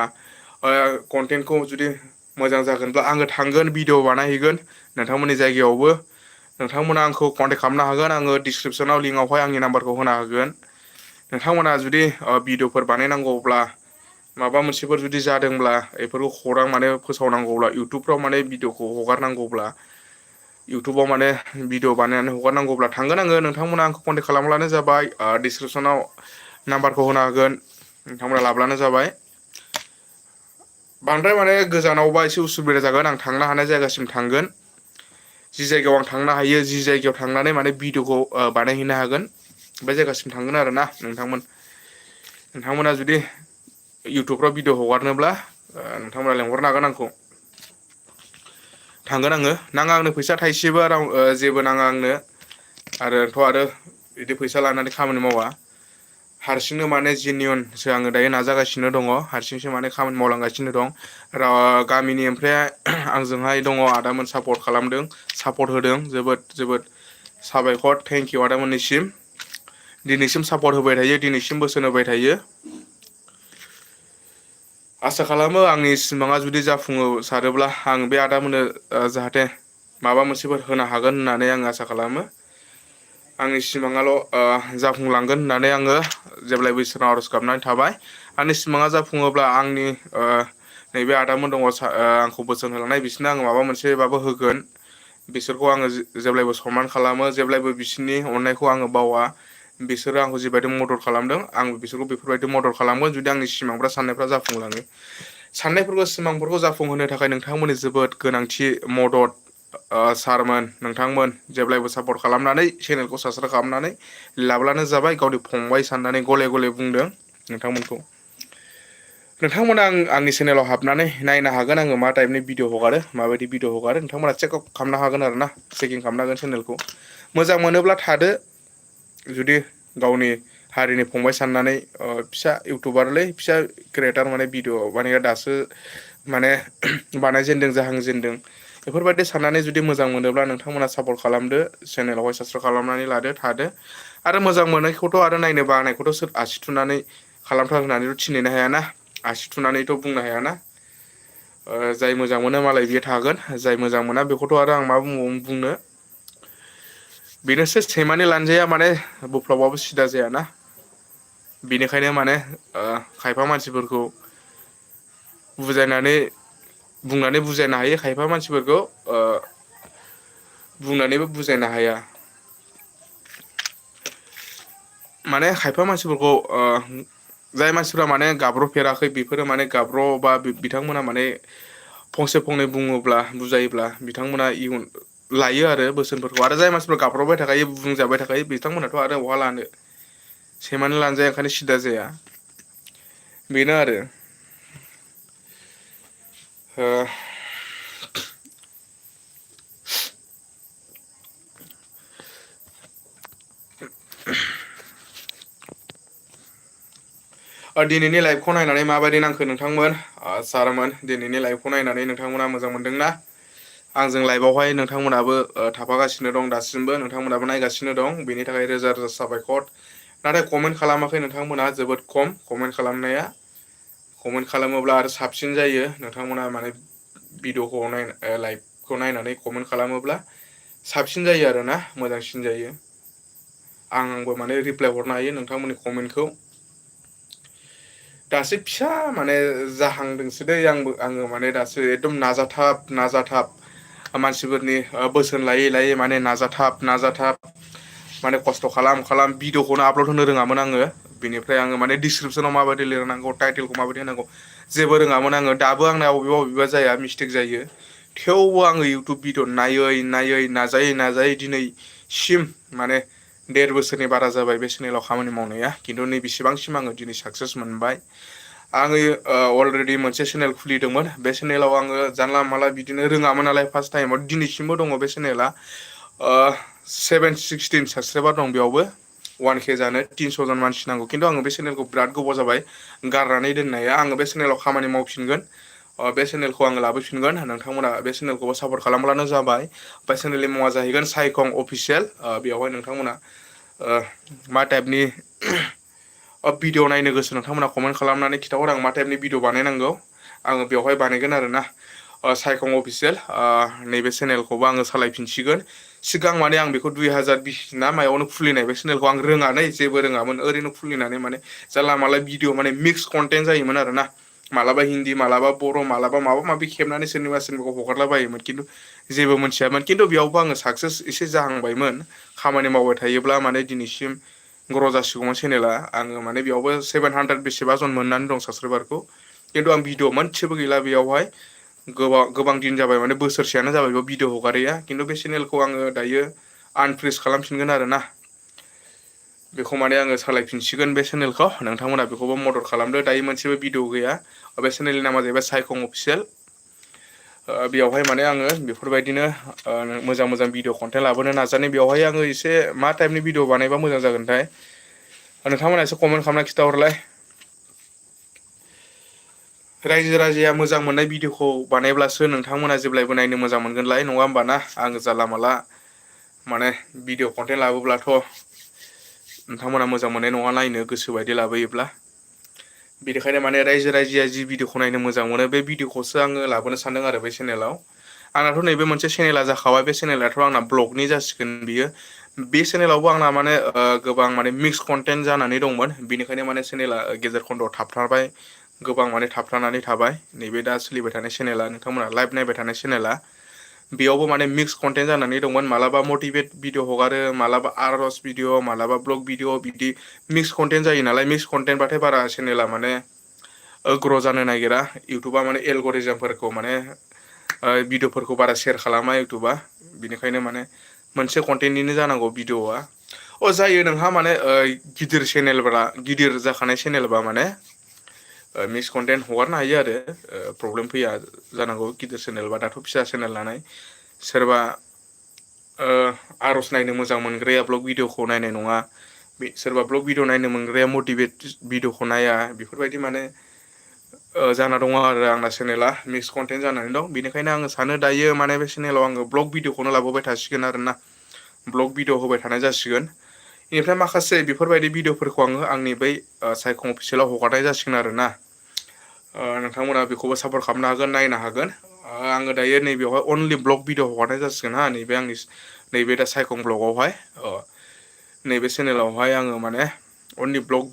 कन्टेन्टखौ जुदि मोजां जागोनब्ला आङो थांगोन भिडिअ बानायहैगोन नोंथांमोननि जायगायावबो नोंथांमोना आंखौ कन्टेक्ट खालामनो हागोन आङो डिसक्रिपसनाव लिंकआवहाय आंनि नाम्बारखौ होना होगोन नोंथांमोना जुदि भिडिअफोर बानायनांगौब्ला माबा मोनसेफोर जुदि जादोंब्ला बेफोरखौ खौरां माने फोसावनांगौब्ला इउटुबफ्राव माने भिडिअखौ हगारनांगौब्ला इउटुबाव माने भिडिअ बानायनानै हगारनांगौब्ला थांगोन आङो नोंथांमोना आंखौ कन्टेक्ट खालामब्लानो जाबाय डिसक्रिपसनाव नाम्बारखौ होना होगोन नोंथांमोना लाब्लानो जाबाय बांद्राय माने गोजानावबा एसे उसुबिदा जागोन आं थांनो हानाय जायगासिम थांगोन जि जायगायाव आं थांनो हायो जि जायगायाव थांनानै माने भिडिअखौ बानायहैनो हागोन बे जायगासिम थांगोन आरोना नोंथांमोना जुदि इउटुबफ्राव भिडिअ हगारनोब्ला नोंथांमोना लेंहरनो हागोन आंखौ थांगोन आङो नाङा आंनो फैसा थाइसेबो जेबो नाङा आंनो आरोथ' आरो बिदि फैसा लानानै खामानि मावा हारसिंनो माने जेनिउनसो आङो दायो नाजागासिनो दङ हारसिंसो माने खामानि मावलांगासिनो दं गामिनि ओमफ्राय आंजोंहाय दङ आदामोन सापर्ट खालामदों सापर्ट होदों जोबोद जोबोद साबायखर थेंक इउ आदामोननिसिम दिनैसिम सापर्ट होबाय थायो दिनैसिम बोसोन होबाय थायो आसा खालामो आंनि सिमाङा जुदि जाफुङो सारोब्ला आं बे आदामोननो जाहाथे माबा मोनसेफोर होनो हागोन होननानै आं आसा खालामो आंनि सिमाङाल' जाफुंलांगोन होननानै आङो जेब्लायबो इसोरनाव आर'ज गाबनानै थाबाय आंनि सिमाङा जाफुङोब्ला आंनि नैबे आदामोन दङ आंखौ बोसोन होलांनाय बिसोरनो आङो माबा मोनसेबाबो होगोन बिसोरखौ आङो जेब्लायबो सनमान खालामो जेब्लायबो बिसोरनि अननायखौ आङो बावा बिसोरो आंखौ जिबायदि मदद खालामदों आं बिसोरखौ बेफोरबायदि मदद खालामगोन जुदि आंनि सिमांफ्रा साननायफ्रा जाफुंलाङो साननायफोरखौ सिमांफोरखौ जाफुंहोनो थाखाय नोंथांमोननि जोबोद गोनांथि मदद सारमोन नोंथांमोन जेब्लायबो सापर्ट खालामनानै चेनेलखौ साबस्क्राइब खालामनानै लाब्लानो जाबाय गावनि फंबाय साननानै गले गले बुंदों नोंथांमोनखौ नोंथांमोना आंनि चेनेलाव हाबनानै नायनो हागोन आङो मा टाइपनि भिडिअ हगारो माबायदि भिडिअ हगारो नोंथांमोना चेकआप खालामनो हागोन आरो ना चेकिं खालामनो हागोन चेनेलखौ मोजां मोनोब्ला थादो जुदि गावनि हारिनि फंबाय साननानै फिसा इउटुबारलै फिसा क्रियेटार माने भिडिअ माने दासो माने बानायजेनदों जाहांजेनदों बेफोरबायदि साननानै जुदि मोजां मोनोब्ला नोंथांमोना सापर्ट खालामदो चेनेलावहाय साबस्क्राइब खालामनानै लादो थादो आरो मोजां मोननायखौथ' आरो नायनो बानायखौथ' सोर आसि थुनानै खालामथार होननानैथ' थिनहैनो हायाना आसि थुनानैथ' बुंनो हायाना जाय मोजां मोनो मालाय बियो थागोन जाय मोजां मोना बेखौथ' आरो आं मा बुंनो बेनोसो सैमानि लानजाया माने बोफ्लावबाबो सिदा जायाना बेनिखायनो माने खायफा मानसिफोरखौ बुंनानै बुजायनो हायो खायफा मानसिफोरखौ बुंनानैबो बुजायनो हाया माने खायफा मानसिफोरखौ जाय मानसिफ्रा माने गाब्र'फेराखै बेफोरो माने गाब्र' बा बिथांमोना माने फंसे फंनै बुङोब्ला बुजायोब्ला बिथांमोना इयुन लायो आरो बोसोनफोरखौ आरो जाय मानसिफोर गाब्र'बाय थाखायो बुंजाबाय थाखायो बिथांमोनाथ' आरो बहा लानो सैमानि लानजाया ओंखायनो सिदा जाया बेनो आरो दिनैनि लाइभखौ नायनानै माबायदि नांखो नोंथांमोन सारमोन दिनैनि लाइभखौ नायनानै नोंथांमोना मोजां मोनदोंना आंजों लाइभआवहाय नोंथांमोनाबो थाफागासिनो दं दासिमबो नोंथांमोनाबो नायगासिनो दं बेनि थाखाय रोजा रोजा साबायखर नाथाय कमेन्ट खालामाखै नोंथांमोना जोबोद खम कमेन्ट खालामनाया कमेन्ट खालामोब्ला आरो साबसिन जायो नोंथांमोना माने भिडिअखौ लाइभखौ नायनानै कमेन्ट खालामोब्ला साबसिन जायो आरोना मोजांसिन जायो आंबो माने रिप्लाय हरनो हायो नोंथांमोननि कमेन्टखौ दासो फिसा माने जाहांदोंसो दै आङो माने दासो एकदम नाजाथाब मानसिफोरनि बोसोन लायै लायै माने नाजाथाब माने खस्थ' खालाम भिडिअखौनो आपल'ड होनो रोङामोन आङो बेनिफ्राय आङो माने डिसक्रिपसनाव माबायदि लिरनांगौ टाइटेलखौ माबायदि होनांगौ जेबो रोङामोन आङो दाबो आंना बबेबा जाया मिस्टेक जायो थेवबो आङो इउटुब भिडिअ नायै नाजायै दिनैसिम माने 1.5 बोसोरनि बारा जाबाय बे चेनेलाव खामानि मावनाया खिन्थु नैबेसिबांसिम आङो दिनै साक्सेस मोनबाय आङो अलरेडि मोनसे चेनेल खुलिदोंमोन बे चेनेलाव आङो जानला मानला बिदिनो रोङामोन नालाय फार्स्ट टाइमाव दिनैसिमबो दङ बे चेनेला 716 साबसक्राइबार दं बेयावबो 1K जानो 300 जन मानसि नांगौ खिन्थु आङो बे चेनेलखौ बिराद गोबाव जाबाय गारनानै दोननाया आङो बे चेनेलाव खामानि मावफिनगोन बे चेनेलखौ आङो लाबोफिनगोन नोंथांमोना बे चेनेलखौबो सापर्ट खालामब्लानो जाबाय बे चेनेलनि मुङा जाहैगोन साइखं अफिसियेल बेवहाय नोंथांमोना मा टाइपनि भिडिअ नायनो गोसो नोंथांमोना कमेन्ट खालामनानै खिन्थाहर आं मा टाइपनि भिडिअ बानायनांगौ आङो बेवहाय बानायगोन आरोना साइखं अफिसियेल नैबे चेनेलखौबो आङो सालायफिनसिगोन सिगां माने आं बेखौ 2020 ना मायावनो खुलिनाय बे चेनेलखौ आं रोङानै जेबो रोङामोन ओरैनो खुलिनानै माने जानला मानला भिडिअ माने मिक्स कन्टेन्ट जायोमोन आरोना मालाबा हिन्दी मालाबा बर' मालाबा माबा माबि खेबनानै सोरनिबाखौ हगारला बायोमोन खिन्थु जेबो मोनथियामोन खिन्थु बेयावबो आङो साक्सेस एसे जाहांबायमोन खामानि मावबाय थायोब्ला माने दिनैसिम ग्र' जासिगौमोन चेनेला आङो माने बेयावबो 700 बेसेबा जन मोननानै दं साबसक्राइबारखौ खिन्थु आं भिडिअ मोनसेबो गैला बेयावहाय गोबां दिन जाबाय माने बोसोरसेयानो जाबाय बेयाव भिडिअ हगारैया खिन्थु बे चेनेलखौ आङो दायो आनफ्रिज खालामफिनगोन आरोना बेखौ माने आङो सालायफिनसिगोन बे चेनेलखौ नोंथांमोना बेखौबो मदद खालामदो दायो मोनसेबो भिडिअ गैया बे चेनेलनि नामा जाहैबाय साइखं अफिसियेल बेवहाय माने आङो बेफोरबायदिनो मोजां भिडिअ कन्टेन्ट लाबोनो नाजानाय बेवहाय आङो एसे मा टाइपनि भिडिअ बानायबा मोजां जागोनथाय नोंथांमोना एसे कमेन्ट खालामना खिथाहरलाय रायजो राजाया मोजां मोननाय भिडिअखौ बानायब्लासो नोंथांमोना जेब्लायबो नायनो मोजां मोनगोनलाय नङा होमबा ना आङो जाला माला माने भिडिअ कन्टेन्ट लाबोब्लाथ' नोंथांमोना मोजां मोननाय नङा नायनो गोसो बायदि लाबोयोब्ला बेनिखायनो माने रायजो राजाया जि भिडिअखौ नायनो मोजां मोनो बे भिडिअखौसो आङो लाबोनो सानदों आरो बे चेनेलाव आंनाथ' नैबे मोनसे चेनेला जाखाबाय बे चेनेलाथ' आंना ब्लगनि जासिगोन बियो बे चेनेलावबो आंना माने गोबां माने मिक्स कन्टेन्ट जानानै दंमोन बेनिखायनो माने चेनेला गेजेर खन्द'आव थाबथाबाय गोबां माने थाबथानानै थाबाय नैबे दा सोलिबाय थानाय चेनेला नोंथांमोना लाइभ नायबाय थानाय चेनेला बेयावबो माने मिक्स कन्टेन्ट जानानै दंमोन मालाबा मटिभेट भिडिअ हगारो मालाबा आर'ज भिडिअ मालाबा ब्लग भिडिअ बिदि मिक्स कन्टेन्ट जायो नालाय मिक्स कन्टेन्टबाथाय बारा चेनेला माने ग्र' जानो नागिरा इउटुबा माने एलगरिजमफोरखौ माने भिडिअफोरखौ बारा सेयार खालामा इउटुबा बिनिखायनो माने मोनसे कन्टेन्टनिनो जानांगौ भिडिअआ जायो नोंहा माने गिदिर चेनेलब्ला गिदिर जाखानाय चेनेलबा माने मिक्स कन्टेन्ट हगारनो हायो आरो प्रब्लेम फैया जानांगौ गिदिर चेनेलबा दाथ' फिसा चेनेल लानाय सोरबा आर'ज नायनो मोजां मोनग्राया ब्लग भिडिअखौ नायनाय नङा सोरबा ब्लग भिडिअ नायनो मोनग्राया मटिभेट भिडिअखौ नाया बेफोरबायदि माने जाना दङ आरो आंना चेनेला मिक्स कन्टेन्ट जानानै दं बेनिखायनो आङो सानो दायो माने बे चेनेलाव आङो ब्लग भिडिअखौनो लाबोबाय थासिगोन आरोना ब्लग भिडिअ होबाय थानाय जासिगोन बेनिफ्राय माखासे बेफोरबायदि भिडिअफोरखौ आङो आंनि बै सायखं अफिसियेलाव हगारनाय जासिगोन आरोना नोंथांमोना बेखौबो सापर्ट खालामनो हागोन नायनो हागोन आङो दायो नैबेयावहाय अनलि ब्लग भिडिअ हगारनाय जासिगोन हा नैबे आंनि नैबे दा सायखं ब्लगावहाय नैबे चेनेलावहाय आङो माने अनलि ब्लग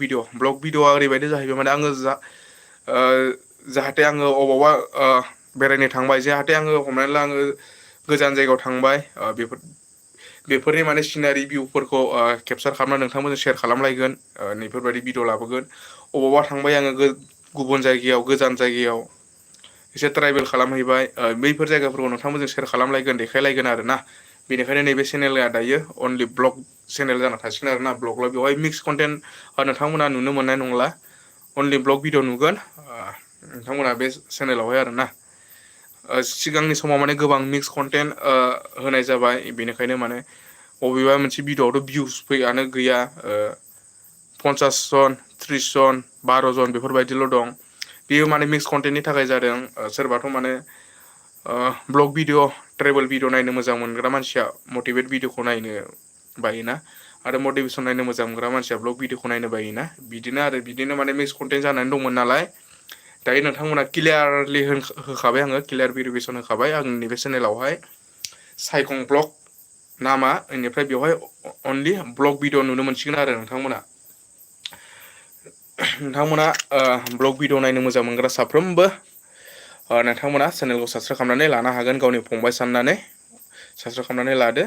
भिडिअआ ओरैबायदि जाहैबाय माने आङो जाहाथे आङो अबावबा बेरायनो थांबाय जाहाथे आङो हमनानै ला आङो गोजान जायगायाव थांबाय बेफोरनि माने सिनारि भिउफोरखौ केपसार खालामनानै नोंथांमोनजों सेयार खालामलायगोन नैफोरबायदि भिडिअ लाबोगोन अबावबा थांबाय आङो गुबुन जायगायाव गोजान जायगायाव एसे ट्राइभेल खालामहैबाय बैफोर जायगाफोरखौ नोंथांमोनजों सेयार खालामलायगोन देखायलायगोन आरो ना बेनिखायनो नैबे चेनेला दायो अनलि ब्लग चेनेल जाना थासिगोन आरो ना ब्लगल बेवहाय मिक्स कन्टेन्ट नोंथांमोना नुनो मोननाय नंला अनलि ब्लग भिडिअ नुगोन नोंथांमोना बे चेनेलावहाय आरोना सिगांनि समाव माने गोबां मिक्स कन्टेन्ट होनाय जाबाय बेनिखायनो माने बबेबा मोनसे भिडिअआवथ' भिउस फैयानो गैया 50 जन 30 जन 12 जन बेफोरबायदिल' दं बेयो माने मिक्स कन्टेन्टनि थाखाय जादों सोरबाथ' माने ब्लग भिडिअ ट्रेभेल भिडिअ नायनो मोजां मोनग्रा मानसिया मटिभेट भिडिअखौ नायनो बायोना आरो मटिभेसन नायनो मोजां मोनग्रा मानसिया ब्लग भिडिअखौ नायनो बायोना बिदिनो माने मिक्स कन्टेन्ट जानानै दंमोन नालाय दायो नोंथांमोना क्लियारलि होखाबाय आङो क्लियार भेरिफिकेसन होखाबाय आंनि बे चेनेलावहाय सायखं ब्लग नामा बेनिफ्राय बेवहाय अनलि ब्लग भिडिअ नुनो मोनसिगोन आरो नोंथांमोना ब्लग भिडिअ नायनो मोजां मोनग्रा साफ्रोमबो नोंथांमोना चेनेलखौ साबसक्राइब खालामनानै लानो हागोन गावनि फंबाय साननानै साबसक्राइब खालामनानै लादो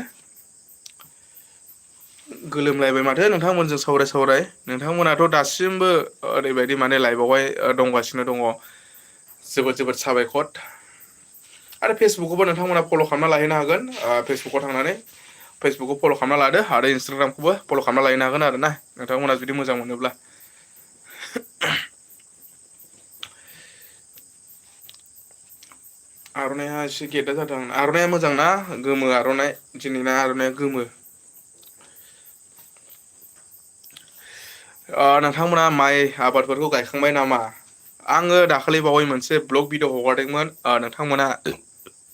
गोलोमलायबाय माथो नोंथांमोनजों सावराय नोंथांमोनाथ' दासिमबो ओरैबायदि माने लाइभआवहाय दंगासिनो दङ जोबोद साबायखर आरो फेसबुकखौबो नोंथांमोना फल' खालामना लाहैनो हागोन फेसबुकाव थांनानै फेसबुकखौ फल' खालामना लादो आरो इन्सटाग्रामखौबो फल' खालामना लायनो हागोन आरो ना नोंथांमोना जुदि मोजां मोनोब्ला आर'नाइया एसे गेददा जादों आर'नाइया मोजां ना गोमो आर'नाइ दिनैना आर'नाइया गोमो नोंथांमोना माइ आबादफोरखौ गायखांबाय नामा आङो दाखालि बावै मोनसे ब्लग भिडिअ हगारदोंमोन नोंथांमोना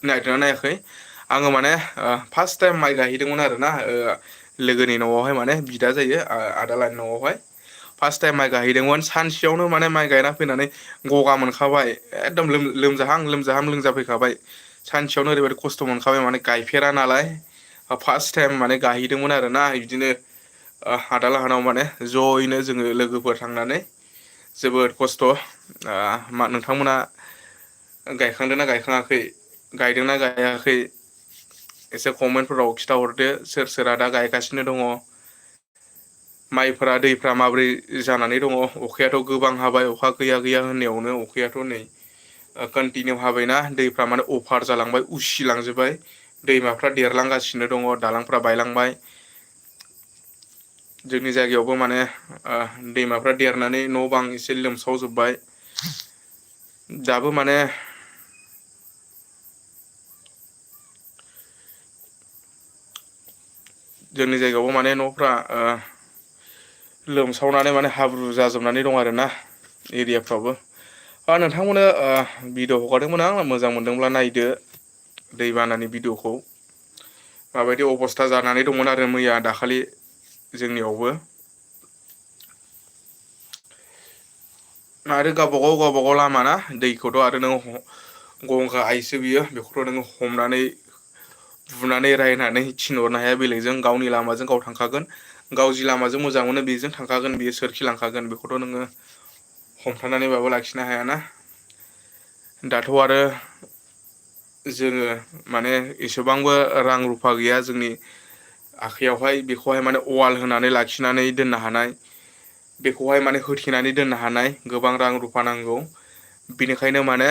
नायदोंना नायाखै आङो माने फार्स्ट टाइम माइ गायहैदोंमोन आरोना लोगोनि न'आवहाय माने बिदा जायो आदालानि न'आवहाय फार्स्ट टाइम माइ गायहैदोंमोन सानसेयावनो माने माइ गायना फैनानै गगा मोनखाबाय एकदम लोमजाफैखाबाय सानसेयावनो ओरैबायदि खस्थ' मोनखाबाय माने गायफेरा नालाय फार्स्ट टाइम माने गायहैदोंमोन आरोना बिदिनो आदालाहानाव माने ज'यैनो जोङो लोगोफोर थांनानै जोबोद खस्थ' नोंथांमोना गायखांदोंना गायखाङाखै गायदोंना गायाखै एसे कमेन्टफोराव खिथाहरदो सोर सोरा दा गायगासिनो दङ माइफोरा दैफ्रा माबोरै जानानै दङ अखायाथ' गोबां हाबाय अखा गैया होननायावनो अखायाथ' नै कन्टिनिउ हाबायना दैफ्रा माने अभार जालांबाय उसिलांजोब्बाय दैमाफ्रा देरलांगासिनो दङ दालांफ्रा बायलांबाय जोंनि जायगायावबो माने दैमाफ्रा देरनानै न' बां एसे लोमसावजोब्बाय दाबो माने जोंनि जायगायावबो माने न'फ्रा लोमसावनानै माने हाब्रु जाजोबनानै दं आरोना एरियाफ्रावबो। नोंथांमोननो भिडिअ हगारदोंमोन आं मोजां मोनदोंब्ला नायदो दैबानानि भिडिअखौ माबायदि अबस्था जानानै दंमोन आरो मैया दाखालि जोंनियावबो। आरो गावबागाव लामा ना दैखौथ' आरो नों गंगा आइसो बियो बेखौथ' नोङो हमनानै बुनानै रायनानै थिनहरनो हाया बेलेगजों गावनि लामाजों गाव थांखागोन। गाव जि लामाजों मोजां मोनो बेजों थांखागोन बेयो सोरखिलांखागोन बेखौथ' नोङो हमथानानैबाबो लाखिनो हायाना। दाथ' आरो जोङो माने एसेबांबो रां रुफा गैया जोंनि आखाइयावहाय बेखौहाय माने वाल होनानै लाखिनानै दोननो हानाय बेखौहाय माने होथेनानै दोननो हानाय गोबां रां रुफा नांगौ बेनिखायनो माने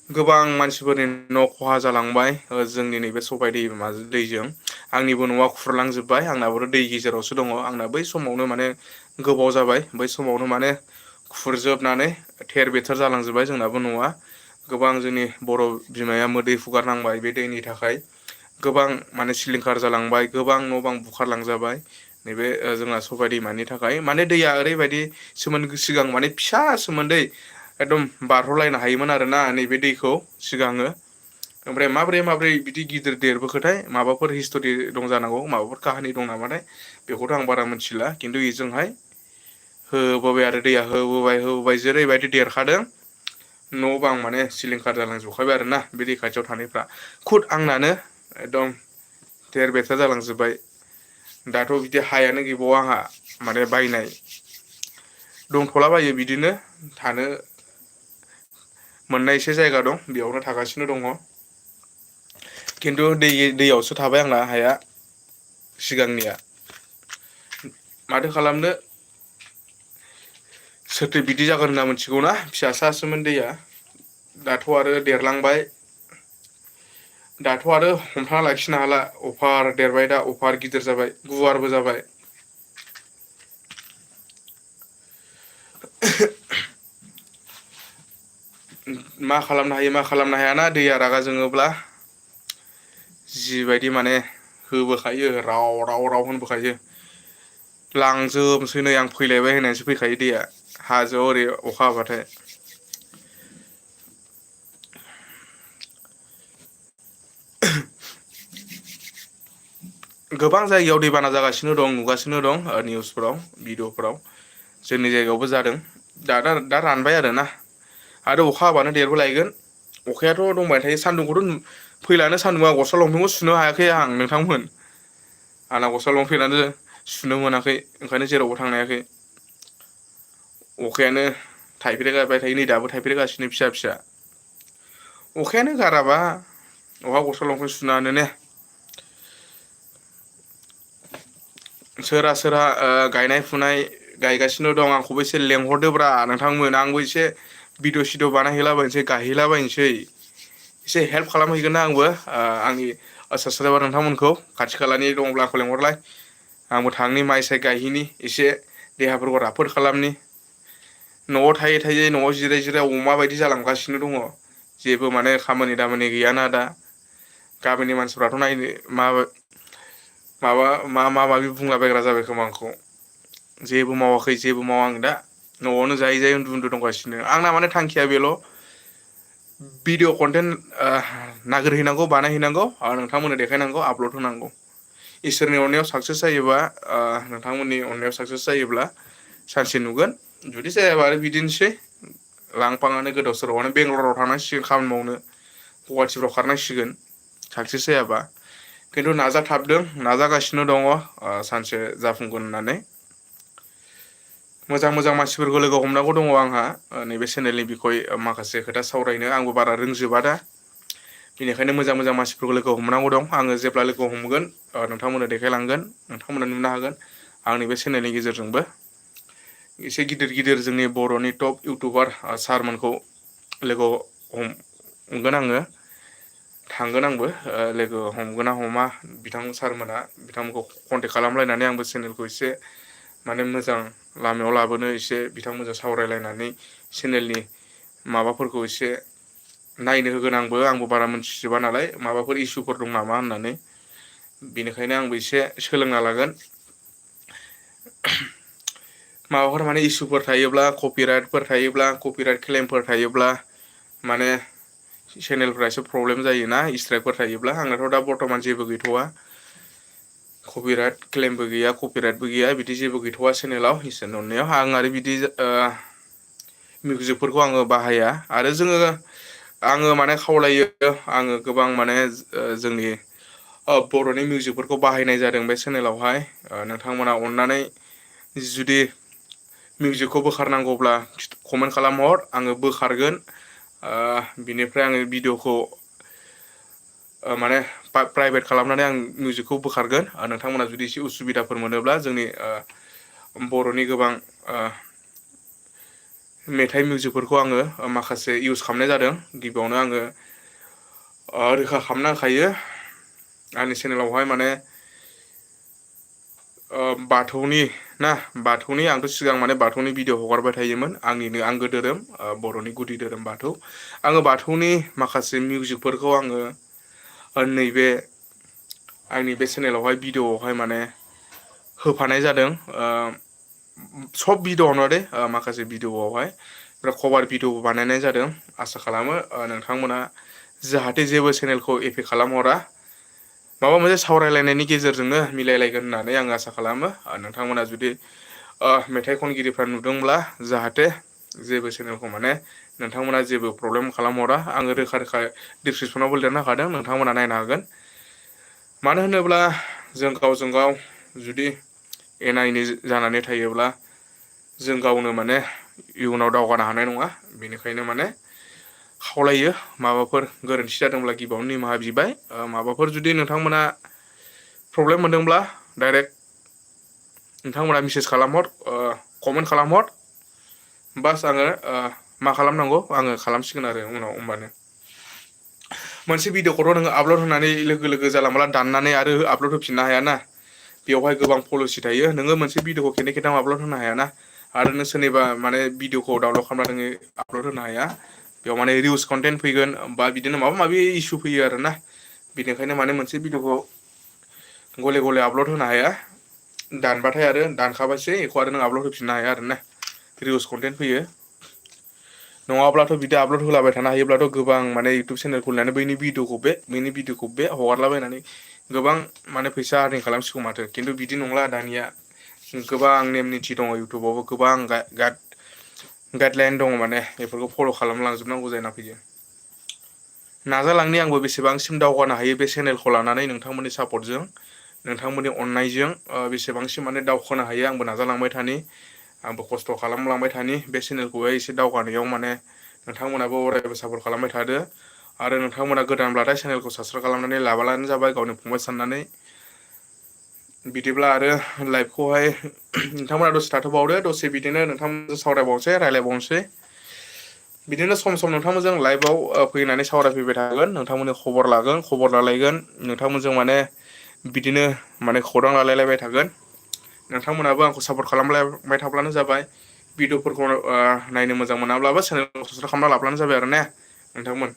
गोबां मानसिफोरनि न' खहा जालांबाय जोंनि नैबे सबाइ दैजों आंनिबो न'आ खुरलांजोबबाय आंनाबोथ' दै गेजेरावसो दङ आंना बै समावनो माने गोबाव जाबाय बै समावनो माने खुरजोबनानै थेर बेथेर जालांजोब्बाय जोंनाबो न'आ गोबां जोंनि बर' बिमाया मोदै हुगारनांबाय बे दैनि थाखाय गोबां माने सिलिंखार जालांबाय गोबां न' बां बुखारलांजाबाय नैबे जोंना सबाइ दैमानि थाखाय माने दैया ओरैबायदि सिगां माने फिसा सोमोन्दै एकदम बारह'लायनो हायोमोन आरोना नैबे दैखौ सिगाङो ओमफ्राय माब्रै बिदि गिदिर देरबोखोथाय माबाफोर हिस्ट'रि दं जानांगौ माबाफोर काहानि दं नामाथाय बेखौथ' आं बारा मिथिला खिन्थु बेजोंहाय होबोबाय आरो दैया होबोबाय जेरैबायदि देरखादों न' बां माने सिलिंखार जालांजोबखाबाय आरोना बे दै खाथियाव थानायफ्रा खुद आंनानो एकदम थेर बेथेर जालांजोब्बाय दाथ' बिदि हायानो गैबावा आंहा माने बायनाय दंथ'लाबायो बिदिनो थानो मोननाय एसे जायगा दं बेयावनो थागासिनो दङ खिन्थु दैयावसो थाबाय आंना हाया सिगांनिया माथो खालामनो सोरथो बिदि जागोन होनना मिथिगौना फिसासासोमोन दैया दाथ' आरो देरलांबाय दाथ' आरो हमथाना लाखिनो हाला अफार देरबाय दा अफार गिदिर जाबाय गुवारबो जाबाय मा खालामनो हायो मा खालामनो हायाना दैया रागा जोङोब्ला जिबायदि माने होबोखायो राव होनबोखायो लांजोबनोसै नै आं फैलायबाय होननानैसो फैखायो दैया हाजोआव ओरै अखा हाबाथाय गोबां जायगायाव दैबाना जागासिनो दं नुगासिनो दं निउसफोराव भिडिअफोराव जोंनि जायगायावबो जादों दा रानबाय आरोना आरो अखा हाबानो देरबोलायगोन अखायाथ' दंबाय थायो सान्दुंखौथ' फैलानो सान्दुंआ गस्ला लंफेनखौ सुनो हायाखै आं नोंथांमोन आंना गस्ला लंफेनानो सुनो मोनाखै ओंखायनो जेरावबो थांनो हायाखै अखायानो थाइफ्रिगारबाय थायो नै दाबो थाइफ्रिगासिनो फिसा फिसा अखायानो गाराबा बहा गस्ला लंफेन सुनो हानो ने सोरहा गायनाय फुनाय गायगासिनो दं आंखौबो एसे लेंहरदोब्रा नोंथांमोन आंबो एसे भिडिअ सिडिअ बानायहैलाबायनोसै गायहैलाबायनोसै एसे हेल्प खालामहैगोन ना आंबो आंनि साबसक्राइबार नोंथांमोनखौ खाथि खालानि दंब्ला आंखौ लेंहरलाय आंबो थांनि माइ साय गायहैनि एसे देहाफोरखौ राफोद खालामनि न'आव थायै थायै न'आव जिराय अमा बायदि जालांगासिनो दङ जेबो माने खामानि दामानि गैयाना दा गामिनि मानसिफ्राथ' नायनो माबा माबि बुंलाबायग्रा जाबाय खोमा आंखौ जेबो मावाखै जेबो मावा आं दा न'आवनो जायै उन्दु दंगासिनो आंना माने थांखिया बेल' भिडिअ कन्टेन्ट नागिरहैनांगौ बानायहैनांगौ नोंथांमोननो देखायनांगौ आपलड होनांगौ इसोरनि अननायाव साक्सेस जायोबा नोंथांमोननि अननायाव साक्सेस जायोब्ला सानसे नुगोन जुदि जायाबा आरो बिदिनोसै लांफाङानो गोदाव सोरावनो बेंगालराव थांनांसिगोन खामानि मावनो गुवाहाटिफ्राव खारनांसिगोन साक्सेस जायाबा खिन्थु नाजाथाबदों नाजागासिनो दङ सानसे जाफुंगोन होननानै मोजां मानसिफोरखौ लोगो हमनांगौ दङ आंहा नैबे चेनेलनि बिखय माखासे खोथा सावरायनो आंबो बारा रोंजोबा दा बेनिखायनो मोजां मानसिफोरखौ लोगो हमनांगौ दं आङो जेब्ला लोगो हमगोन नोंथांमोननो देखायलांगोन नोंथांमोना नुनो हागोन आंनि बे चेनेलनि गेजेरजोंबो एसे गिदिर जोंनि बर'नि टप इउटुबार सारमोनखौ लोगो हमगोन आङो थांगोन आंबो लोगो हमगोन ना हमा बिथां सारमोनहा बिथांमोनखौ कन्टेक्ट खालामलायनानै आंबो चेनेलखौ एसे माने मोजां लामायाव लाबोनो एसे बिथांमोनजों सावरायलायनानै चेनेलनि माबाफोरखौ एसे नायनो होगोन आंबो बारा मोनथिजोबा नालाय माबाफोर इसुफोर दं नामा होननानै बेनिखायनो आंबो एसे सोलोंना लागोन माबाफोर माने इसुफोर थायोब्ला कपिराइट क्लेमफोर थायोब्ला माने चेनेलफ्रा एसे प्रब्लेम जायोना स्ट्राइकफोर थायोब्ला आंनाथ' दा बर्थमान जेबो गैथ'वा कपिराइट क्लेमबो गैया कपिराइटबो गैया बिदि जेबो गैथ'वा चेनेलाव इसोरनि अननायाव आं आरो बिदि मिउजिकफोरखौ आङो बाहाया आरो आङो माने खावलायो आङो गोबां माने जोंनि बर'नि मिउजिकफोरखौ बाहायनाय जादों बे चेनेलावहाय नोंथांमोना अननानै जुदि मिउजिकखौ बोखारनांगौब्ला कमेन्ट खालामहर आङो बोखारगोन बिनिफ्राय आङो भिडिअखौ माने प्राइभेट खालामनानै आं मिउजिकखौ बोखारगोन नोंथांमोना जुदि एसे उसुबिदाफोर मोनोब्ला जोंनि बर'नि गोबां मेथाइ मिउजिकफोरखौ आङो माखासे इउस खालामनाय जादों गिबियावनो आङो रोखा खालामना होखायो आंनि चेनेलावहाय माने बाथौनि आंथ' सिगां माने बाथौनि भिडिअ हगारबाय थायोमोन आंनिनो आंगो धोरोम बर'नि गुदि धोरोम बाथौ आङो बाथौनि माखासे मिउजिकफोरखौ आङो नैबे आंनि बे चेनेलावहाय भिडिअआवहाय माने होफानाय जादों सब भिडिअ नङा दे माखासे भिडिअआवहाय कभार भिडिअबो बानायनाय जादों आसा खालामो नोंथांमोना जाहाथे जेबो चेनेलखौ एफेक्ट खालामहरा माबा मोनसे सावरायलायनायनि गेजेरजोंनो मिलायलायगोन होननानै आं आसा खालामो नोंथांमोना जुदि मेथाइ खनगिरिफ्रा नुदोंब्ला जाहाथे जेबो चेनेलखौ माने नोंथांमोना जेबो प्रब्लेम खालामहरा आङो रोखा रोखा डिसक्रिपसनावबो लिरना होखादों नोंथांमोना नायनो हागोन मानो होनोब्ला जों गावजों गाव जुदि एना एनि जानानै थायोब्ला जों गावनो माने इयुनाव दावगानो हानाय नङा बेनिखायनो माने खावलायो माबाफोर गोरोन्थि जादोंब्ला गिबियावनो निमाहा बिबाय माबाफोर जुदि नोंथांमोना प्रब्लेम मोनदोंब्ला डाइरेक्ट नोंथांमोना मेसेज खालामहर कमेन्ट खालामहर बास आङो मा खालामनांगौ आङो खालामसिगोन आरो उनाव होमबानो मोनसे भिडिअखौथ' नोङो आपल'ड होनानै लोगो लोगो जाला माला दाननानै आरो आपल'ड होफिननो हायाना बेवहाय गोबां पलिसि थायो नोङो मोनसे भिडिअखौ खेननै खेनथाम आपल'ड होनो हायाना आरो नों सोरनिबा माने भिडिअखौ डाउनलड खालामना नोङो आपल'ड होनो हाया बेयाव माने रिउस कन्टेन्ट फैगोन बा बिदिनो माबा माबि इसु फैयो आरोना बेनिखायनो माने मोनसे भिडिअखौ गले गले आपल'ड होनो हाया दानबाथाय आरो दानखाबायसै बेखौ आरो नों आपल'ड होफिननो हाया आरोना रिउस कन्टेन्ट फैयो नङाब्लाथ' बिदि आपल'ड होलाबाय थानो हायोब्लाथ' गोबां माने इउटुब चेनेल खुलिनानै बैनि भिडिअखौ बे हगारलाबायनानै गोबां माने फैसा आर्निं खालामसिगौ माथो खिन्थु बिदि नंला दानिया गोबां नेम निथि दङ इउटुबावबो गोबां गाइडलाइन दङ माने बेफोरखौ फल' खालामलांजोबनांगौ जाना फैयो नाजालांनि आंबो बेसेबांसिम दावगानो हायो बे चेनेलखौ लानानै नोंथांमोननि सापर्टजों नोंथांमोननि अननायजों बेसेबांसिम माने दावखोनो हायो आंबो नाजालांबाय थानि आंबो खस्थ' खालामलांबाय थानि बे चेनेलखौहाय एसे दावगानायाव माने नोंथांमोनाबो अरायबो सापर्ट खालामबाय थादो आरो नोंथांमोना गोदानब्लाथाय चेनेलखौ साबसक्राइब खालामनानै लाबानो जाबाय गावनि फंबाय साननानै बिदिब्ला आरो लाइभखौहाय नोंथांमोना दसे थाथ'बावदो दसे बिदिनो नोंथांमोनजों सावरायबावनोसै रायलायबावनोसै बिदिनो सम सम नोंथांमोनजों लाइभआव फैनानै सावरायफैबाय थागोन नोंथांमोननि खबर लागोन खबर लालायगोन नोंथांमोनजों माने बिदिनो माने खौरां लालायलायबाय थागोन नोंथांमोनाबो आंखौ सापर्ट खालामलायबाय थाब्लानो जाबाय भिडिअफोरखौ नायनो मोजां मोनाब्लाबो चेनेलखौ साबसक्राइब खालामना लाब्लानो जाबाय आरो ने नोंथांमोन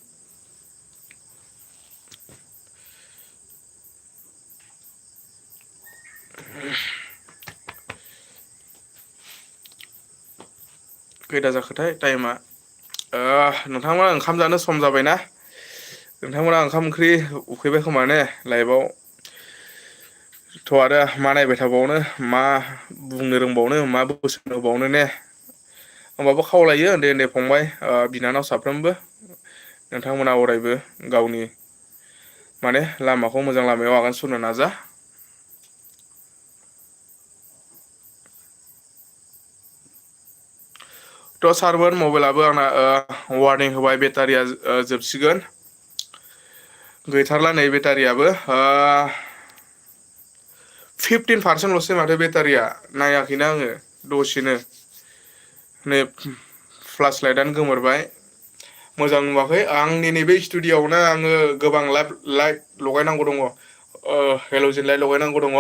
खैथा जाखोथाय टाइमा नोंथांमोना ओंखाम जानो सम जाबायना नोंथांमोना ओंखाम ओंख्रि उखैबाय खोमा ने लाइभआव थ' आरो मा नायबाय थाबावनो मा बुंनो रोंबावनो मा बोसोन होबावनो ने होमबाबो खावलायो उन्दै उन्दै फंबाय बिनानाव साफ्रोमबो नोंथांमोना अरायबो गावनि माने लामाखौ मोजां लामायाव आगान सुरनो नाजा थ' सारमोन मबाइलाबो आंना वार्निं होबाय बेटारिया जोबसिगोन गैथारला नै बेटारियाबो 15% माथो बेटारिया नायाखैना आङो दसेनो नै फ्लास लाइटआनो गोमोरबाय मोजां नुवाखै आंनि नैबे स्टुडिअ'आवनो आङो गोबां लाइट लगायनांगौ दङ हेल'जेन लाइट लगायनांगौ दङ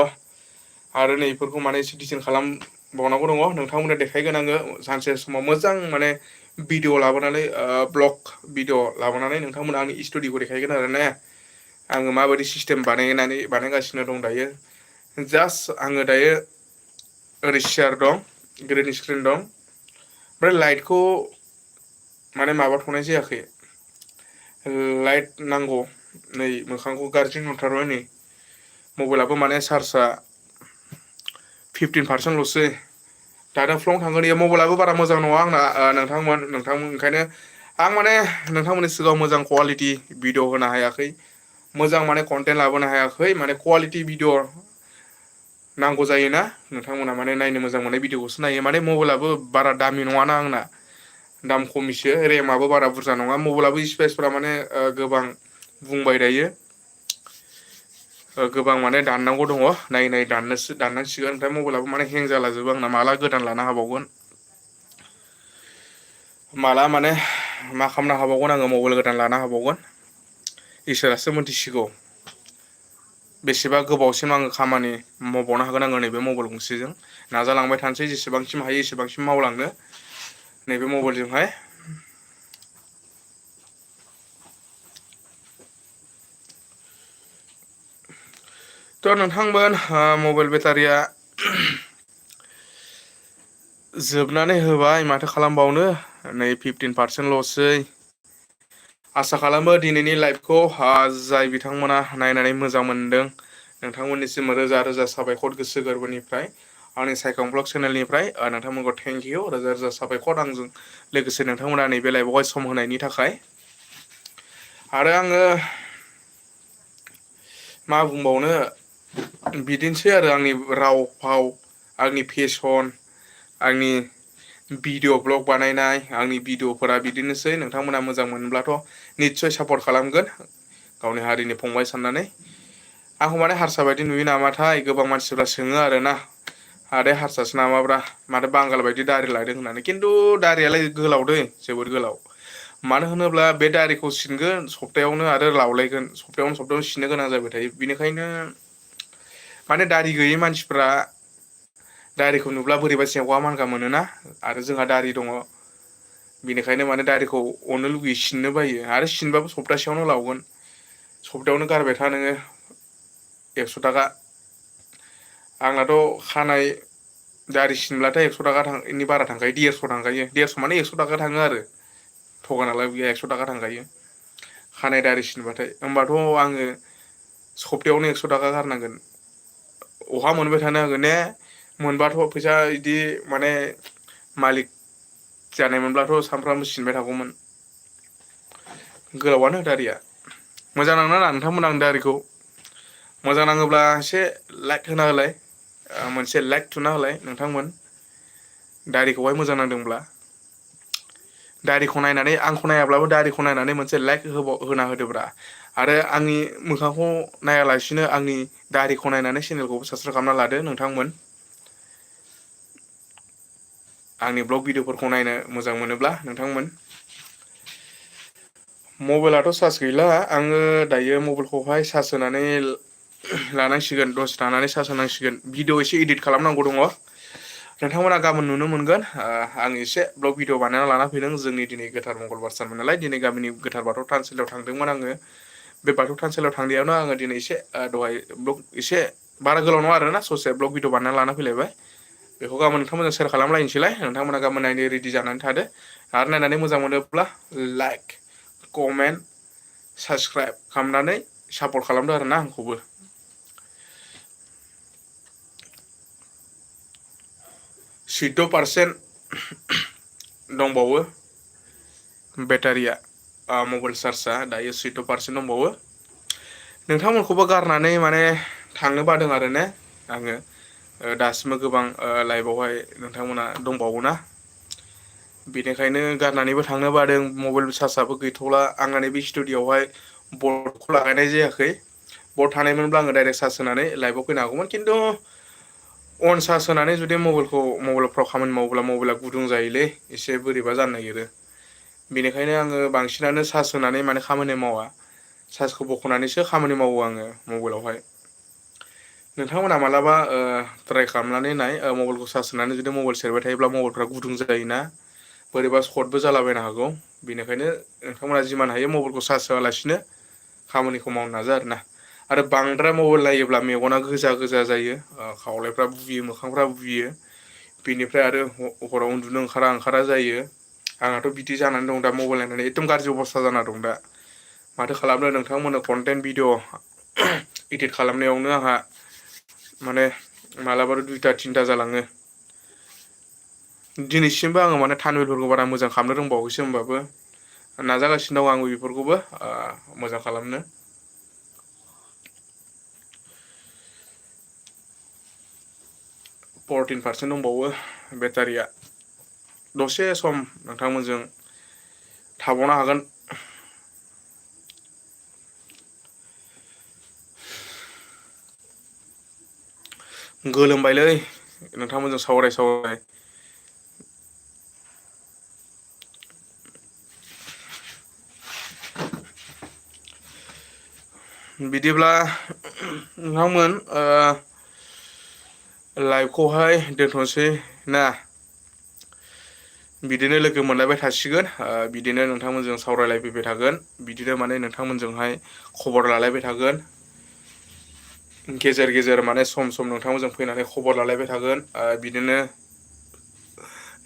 आरो नै बेफोरखौ माने एसे डिजाइन खालामबावनांगौ दङ नोंथांमोननो देखायगोन आङो सानसे समाव मोजां माने भिडिअ लाबोनानै ब्लग भिडिअ लाबोनानै नोंथांमोना आंनि स्टुडिअखौ देखायगोन आरो ने आङो माबायदि सिस्टेम बानायगासिनो दं दायो जास्ट आङो दायो ओरै चेयार दं ग्रिन स्क्रिन दं ओमफ्राय लाइटखौ माने माबाथ'नाय जायाखै लाइट नांगौ नै मोखांखौ गाज्रि नुथारबाय नै मबाइलाबो माने चार्जआ 15%ल'सै दानो फ्लं थांगोन इयो मबाइलाबो बारा मोजां नङा आंना नोंथांमोन ओंखायनो आं माने नोंथांमोननि सिगाङाव मोजां कुवालिटि भिडिअ होनो हायाखै मोजां माने कन्टेन्ट लाबोनो हायाखै माने कुवालिटि भिडिअ नांगौ जायोना नोंथांमोना माने नायनो मोजां मोननाय भिडिअखौसो नायो माने मबाइलाबो बारा दामि नङाना आंना दाम खमिसो रेमाबो बारा बुरजा नङा मबाइलाबो स्पेसफोरा माने गोबां बुंबाय दायो गोबां माने दाननांगौ दङ नायै दाननांसिगोन ओमफ्राय मबाइलाबो माने हें जालाजोबो आंना माला गोदान लानो हाबावगोन माला माने मा खालामनो हाबावगोन आङो मबाइल गोदान लानो हाबावगोन इसोरासो मोनथिसिगौ बेसेबा गोबावसिम आङो खामानि मावबावनो हागोन आङो नैबे मबाइल गंसेजों नाजालांबाय थानोसै जेसेबांसिम हायो एसेबांसिम मावलांनो नैबे मबाइलजोंहाय थ' नोंथांमोन मबाइल बेटारिया जोबनानै होबाय माथो खालामबावनो नै 15%ल'सै आसा खालामो दिनैनि लाइभखौ जाय बिथांमोना नायनानै मोजां मोनदों नोंथांमोननिसिम रोजा रोजा साबायखर गोसो गोरबोनिफ्राय आंनि सायखं ब्लग चेनेलनिफ्राय नोंथांमोनखौ थेंक इउ रोजा रोजा साबायखर आंजों लोगोसे नोंथांमोना नैबे लाइभआवहाय सम होनायनि थाखाय आरो आङो मा बुंबावनो बिदिनोसै आरो आंनि राव फाव आंनि फेसन आंनि भिडिअ ब्लग बानायनाय आंनि भिडिअफोरा बिदिनोसै नोंथांमोना मोजां मोनब्लाथ' निस्सय सापर्ट खालामगोन गावनि हारिनि फंबाय साननानै आंखौ माने हारसा बायदि नुयो नामाथाय गोबां मानसिफ्रा सोङो आरोना आरो हारसासो नामाब्रा माथो बांगाल बायदि दारि लायदों होननानै खिन्थु दारियालाय गोलावदै जोबोद गोलाव मानो होनोब्ला बे दारिखौ सिनगोन सप्तायावनो आरो लावलायगोन सप्तायावनो सिननो गोनां जाबाय थायो बिनिखायनो माने दारि गैयै मानसिफ्रा दारिखौ नुब्ला बोरैबा सेवगा मानगा मोनोना आरो जोंहा दारि दङ बेनिखायनो माने दारिखौ अननो लुगैयो सिननो बायो आरो सिनबाबो सप्तासेयावनो लावगोन सप्तायावनो गारबाय था नोङो 100 थाखा आंनाथ' खानाय दारि सिनब्लाथाय 100 थाखानि बारा थांखायो 150 थांखायो 150 माने 100 थाखा थाङो आरो थगा नालाय बेयो 100 थाखा थांखायो खानाय दारि सिनबाथाय होमबाथ' आङो सप्तायावनो 100 थाखा गारनांगोन अहा मोनबाय थानो हागोन ने मोनबाथ' फैसा बिदि माने मालिक जानायमोनब्लाथ' सानफ्रामबो सिनबाय थागौमोन गोलावानो दारिया मोजां नांना नोंथांमोन आं दारिखौ मोजां नाङोब्ला एसे लाइक होना होलाय मोनसे लाइक थुना होलाय नोंथांमोन दारिखौहाय मोजां नांदोंब्ला दारिखौ नायनानै आंखौ नायाब्लाबो दारिखौ नायनानै मोनसे लाइक होना होदोब्रा आरो आंनि मोखांखौ नायालासिनो आंनि दारिखौ नायनानै चेनेलखौबो साबसक्राइब खालामना लादो नोंथांमोन आंनि ब्लग भिडिअफोरखौ नायनो मोजां मोनोब्ला नोंथांमोन मबाइलाथ' चार्ज गैला आङो दायो मबाइलखौहाय चार्ज होनानै लानांसिगोन दसे थानानै चार्ज होनांसिगोन भिडिअ एसे इदिट खालामनांगौ दङ नोंथांमोना गाबोन नुनो मोनगोन आं एसे ब्लग भिडिअ बानायना लाना फैदों जोंनि दिनै गोथार मंगलबार सानमोन नालाय दिनै गामिनि गोथार बाथौ थानसालियाव थांदोंमोन आङो बे बाथौ थानसालियाव थांनायावनो आङो दिनै एसे दहाय ब्लग एसे बारा गोलाव नङा आरोना ससे ब्लग भिडिअ बानायना लाना फैलायबाय बेखौ गाबोन नोंथांमोनजों सेयार खालामलायनोसैलाय नोंथांमोना गाबोन नायनो रेडि जानानै थादो आरो नायनानै मोजां मोनोब्ला लाइक कमेन्ट साबसक्राइब खालामनानै सापर्ट खालामदो आरोना आंखौबो 14% दंबावो बेटारिया मबाइल चार्जआ दायो 14% दंबावो नोंथांमोनखौबो गारनानै माने थांनो बादों आरो ने आङो दासिमबो गोबां लाइभआवहाय नोंथांमोना दंबावोना बेनिखायनो गारनानैबो थांनो बादों मबाइल चार्जआबो गैथ'ला आंना नैबे स्टुडिअ'आवहाय बर्डखौ लागायनाय जायाखै बर्ड थानायमोनब्ला आङो डाइरेक्ट चार्ज होनानै लाइभआव फैनो हागौमोन खिन्थु अन चार्ज होनानै जुदि मबाइलफ्राव खामानि मावोब्ला मबाइला गुदुं जायोलै एसे बोरैबा जानो नागिरो बेनिखायनो आङो बांसिनानो चार्ज होनानै माने खामानि मावा चार्जखौ बख'नानैसो खामानि मावो आङो मबाइलावहाय नोंथांमोना मालाबा ट्राइ खालामनानै नाय मबाइलखौ चार्ज होनानै जुदि मबाइल सेरबाय थायोब्ला मबाइलफ्रा गुदुं जायोना बोरैबा सर्टबो जालाबायनो हागौ बेनिखायनो नोंथांमोना जिमान हायो मबाइलखौ चार्ज होआलासिनो खामानिखौ मावनो नाजा आरोना आरो बांद्राय मबाइल नायोब्ला मेगना गोजा गोजा जायो खावलायफ्रा बुयो मोखांफ्रा बुयो बेनिफ्राय आरो हराव उन्दुनो ओंखारा जायो। आंहाथ' बिदि जानानै दं दा मबाइल नायनानै एकदम गाज्रि अबस्था जाना दं दा। माथो खालामनो नोंथांमोननो कन्टेन्ट भिडिअ इदिट खालामनायावनो आंहा माने मालाबा 2टा 3टा जालाङो। दिनैसिमबो आङो माने थानवेलफोरखौ बारा मोजां खालामनो रोंबावाखैसो होमबाबो नाजागासिनो दं आंबो बेफोरखौबो मोजां खालामनो। 14% दंबावो बेटारिया। दसे सम नोंथांमोनजों थाबावनो हागोन। गोलोमबायलै नोंथांमोनजों सावराय बिदिब्ला नोंथांमोन लाइभखौहाय दोनथ'नोसै ना? बिदिनो लोगो मोनलायबाय थासिगोन बिदिनो नोंथांमोनजों सावरायलायफैबाय थागोन बिदिनो माने नोंथांमोनजोंहाय खबर लालायबाय थागोन। गेजेर गेजेर माने सम सम नोंथांमोनजों फैनानै खबर लालायबाय थागोन बिदिनो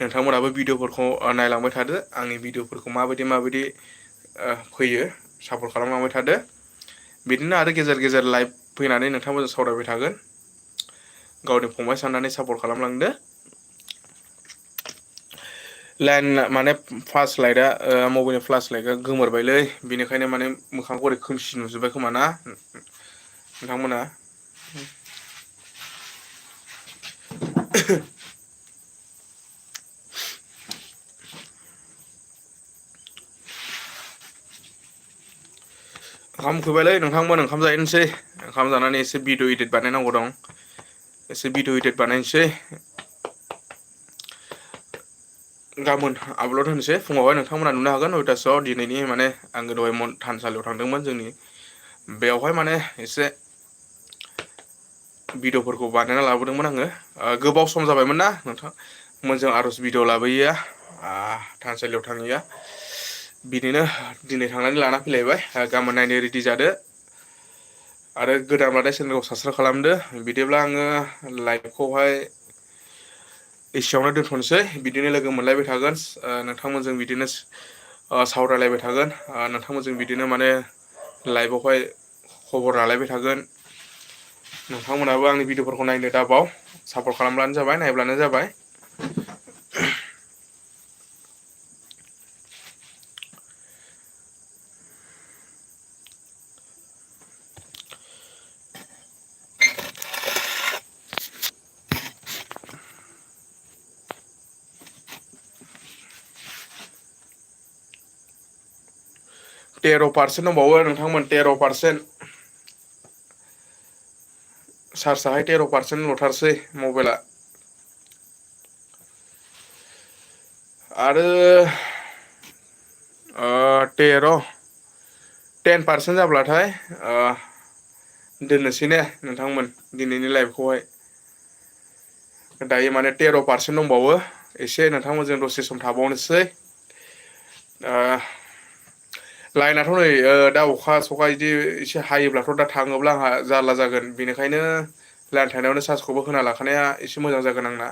नोंथांमोनहाबो भिडिअ'फोरखौ नायलांबाय थादो आंनि भिडिअ'फोरखौ माबायदि फैयो सापर्ट खालामलांबाय थादो। बिदिनो आरो गेजेर गेजेर लाइभ फैनानै नोंथांमोनजों सावरायबाय थागोन। गावनि फंबाय साननानै सापर्ट खालामलांदो। लाइन माने फ्लास लाइटआ मबाइलनि फ्लास लाइटआ गोमोरबायलै बेनिखायनो माने मोखांखौ ओरै खोमसि नुजोब्बाय खोमा ना नोंथांमोना? ओंखाम उखैबायलै नोंथांमोन ओंखाम जाहैनोसै ओंखाम जानानै एसे भिडिअ इदिट बानायनांगौ दं। एसे भिडिअ इदिट बानायनोसै। गाबोन आपलड होनोसै फुङावहाय नोंथांमोना नुनो हागोन 9टासोआव दिनैनि माने आङो दहाय थानसालियाव थांदोंमोन जोंनि बेयावहाय माने एसे भिडिअ'फोरखौ बानायना लाबोदोंमोन आङो गोबाव सम जाबायमोन ना नोंथां मोनजों आर'ज भिडिअ लाबोयैया थानसालियाव थाङैया बिदिनो दिनै थांनानै लाना फैलायबाय गाबोन नायनो रेडि जादो। आरो गोदान रादाय चेनेलखौ साबसक्राइब खालामदो बिदिब्ला आङो लाइभखौहाय एसेयावनो दोनथ'नोसै बिदिनो लोगो मोनलायबाय थागोन नोंथांमोनजों बिदिनो सावरायलायबाय थागोन नोंथांमोनजों बिदिनो माने लाइभआवहाय खबर लालायबाय थागोन। नोंथांमोनहाबो आंनि भिडिअफोरखौ नायनो दाबाव सापर्ट खालामब्लानो जाबाय नायब्लानो जाबाय। ,13% दंबावो नोंथांमोन 13%। चार्जआहाय 13% ल'थारसै मबाइला। आरो 10% जाब्लाथाय दोननोसै ने नोंथांमोन दिनैनि लाइभखौहाय। दायो माने 13% दंबावो एसे नोंथांमोनजों दसे सम थाबावनोसै। लाइनाथ' नै दा अखा सखा बिदि एसे हायोब्लाथ' दा थाङोब्ला आंहा जारला जागोन बेनिखायनो लाइन थानायावनो चार्जखौबो होना लाखानाया एसे मोजां जागोन आंना।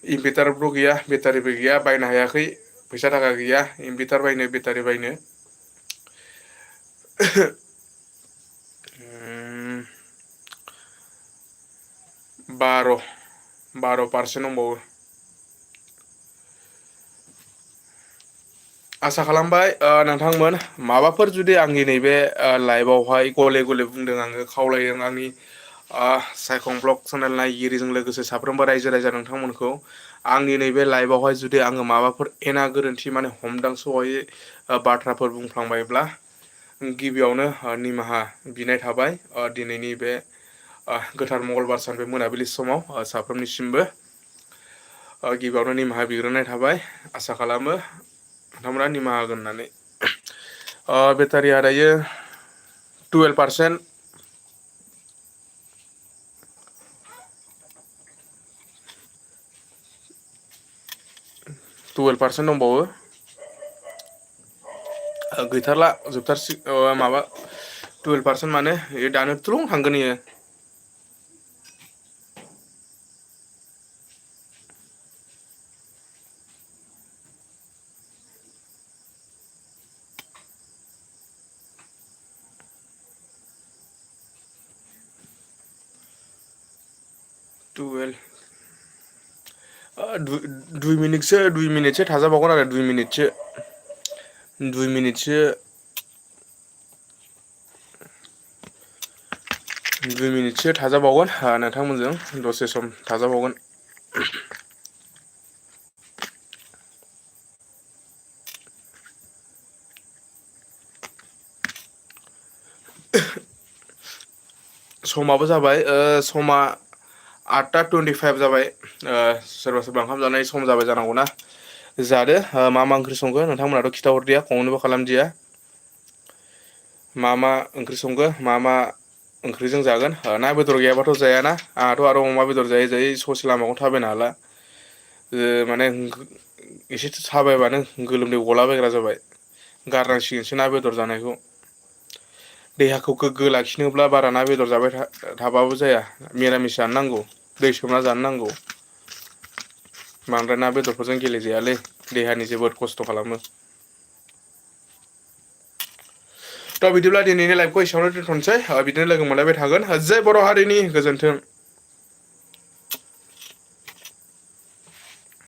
इनभारटारबो गैया बेटारिबो गैया बायनो हायाखै फैसा थाखा गैया इनभारटार बायनो बेटारि बायनो। 12% दंबावो। आसा खालामबाय नोंथांमोन माबाफोर जुदि आंनि नैबे लाइभआवहाय गले गले बुंदों आङो खावलायदों आंनि सायखं ब्लग चेनेल नायगिरिजों लोगोसे साफ्रोमबो रायजो राजा नोंथांमोनखौ आंनि नैबे लाइभआवहाय जुदि आङो माबाफोर गोरोन्थि माने हमदांस'हायै बाथ्राफोर बुंफ्लांबायब्ला गिबियावनो निमाहा बिनाय थाबाय दिनैनि बे गोथार मंगलबार सान बे मोनाबिलि समाव साफ्रोमनिसिमबो गिबियावनो निमाहा बिग्रोनाय थाबाय आसा खालामो नोंथांमोना निमाहा होगोन होननानै। बेटारिया दायो 12%। 12% दंबावो। गैथारला जोबथारसै माबा 12% माने दानो थ्रुं थांगोन इयो। 12 दुइ मिनिटसो थाजाबावगोन आरो 2 मिनिटसो थाजाबावगोन नोंथांमोनजों दसे सम थाजाबावगोन। समाबो जाबाय समा 8:25 जाबाय सोरबा सोरबा ओंखाम जानाय सम जाबाय जानांगौना जादो मा ओंख्रि संखो नोंथांमोनाथ' खिथाहरदिया कमेन्टबो खालामदिया मा ओंख्रि संखो मा ओंख्रिजों जागोन ना बेदर गैयाबाथ' जायाना आंहाथ' आरो अमा बेदर जायै जायै ससे लामाखौ थाबायनो हाला माने एसे थाबायबानो गोलोमदै गलाबायग्रा जाबाय गारनांसिगोनसो ना बेदर जानायखौ देहाखौ गोग्गो लाखिनोब्ला बारा ना बेदर जाबाय थाबाबो जाया मिरामिस जानो नांगौ दै सोमना जानो नांगौ बांद्राय ना बेदरफोरजों गेलेजायालै देहानि जोबोद खस्थ' खालामो। थ' बिदिब्ला दिनैनि लाइभखौ एसेयावनो दोनथ'नोसै बिदिनो लोगो मोनलायबाय थागोन जै बर' हारिनि गोजोन्थों।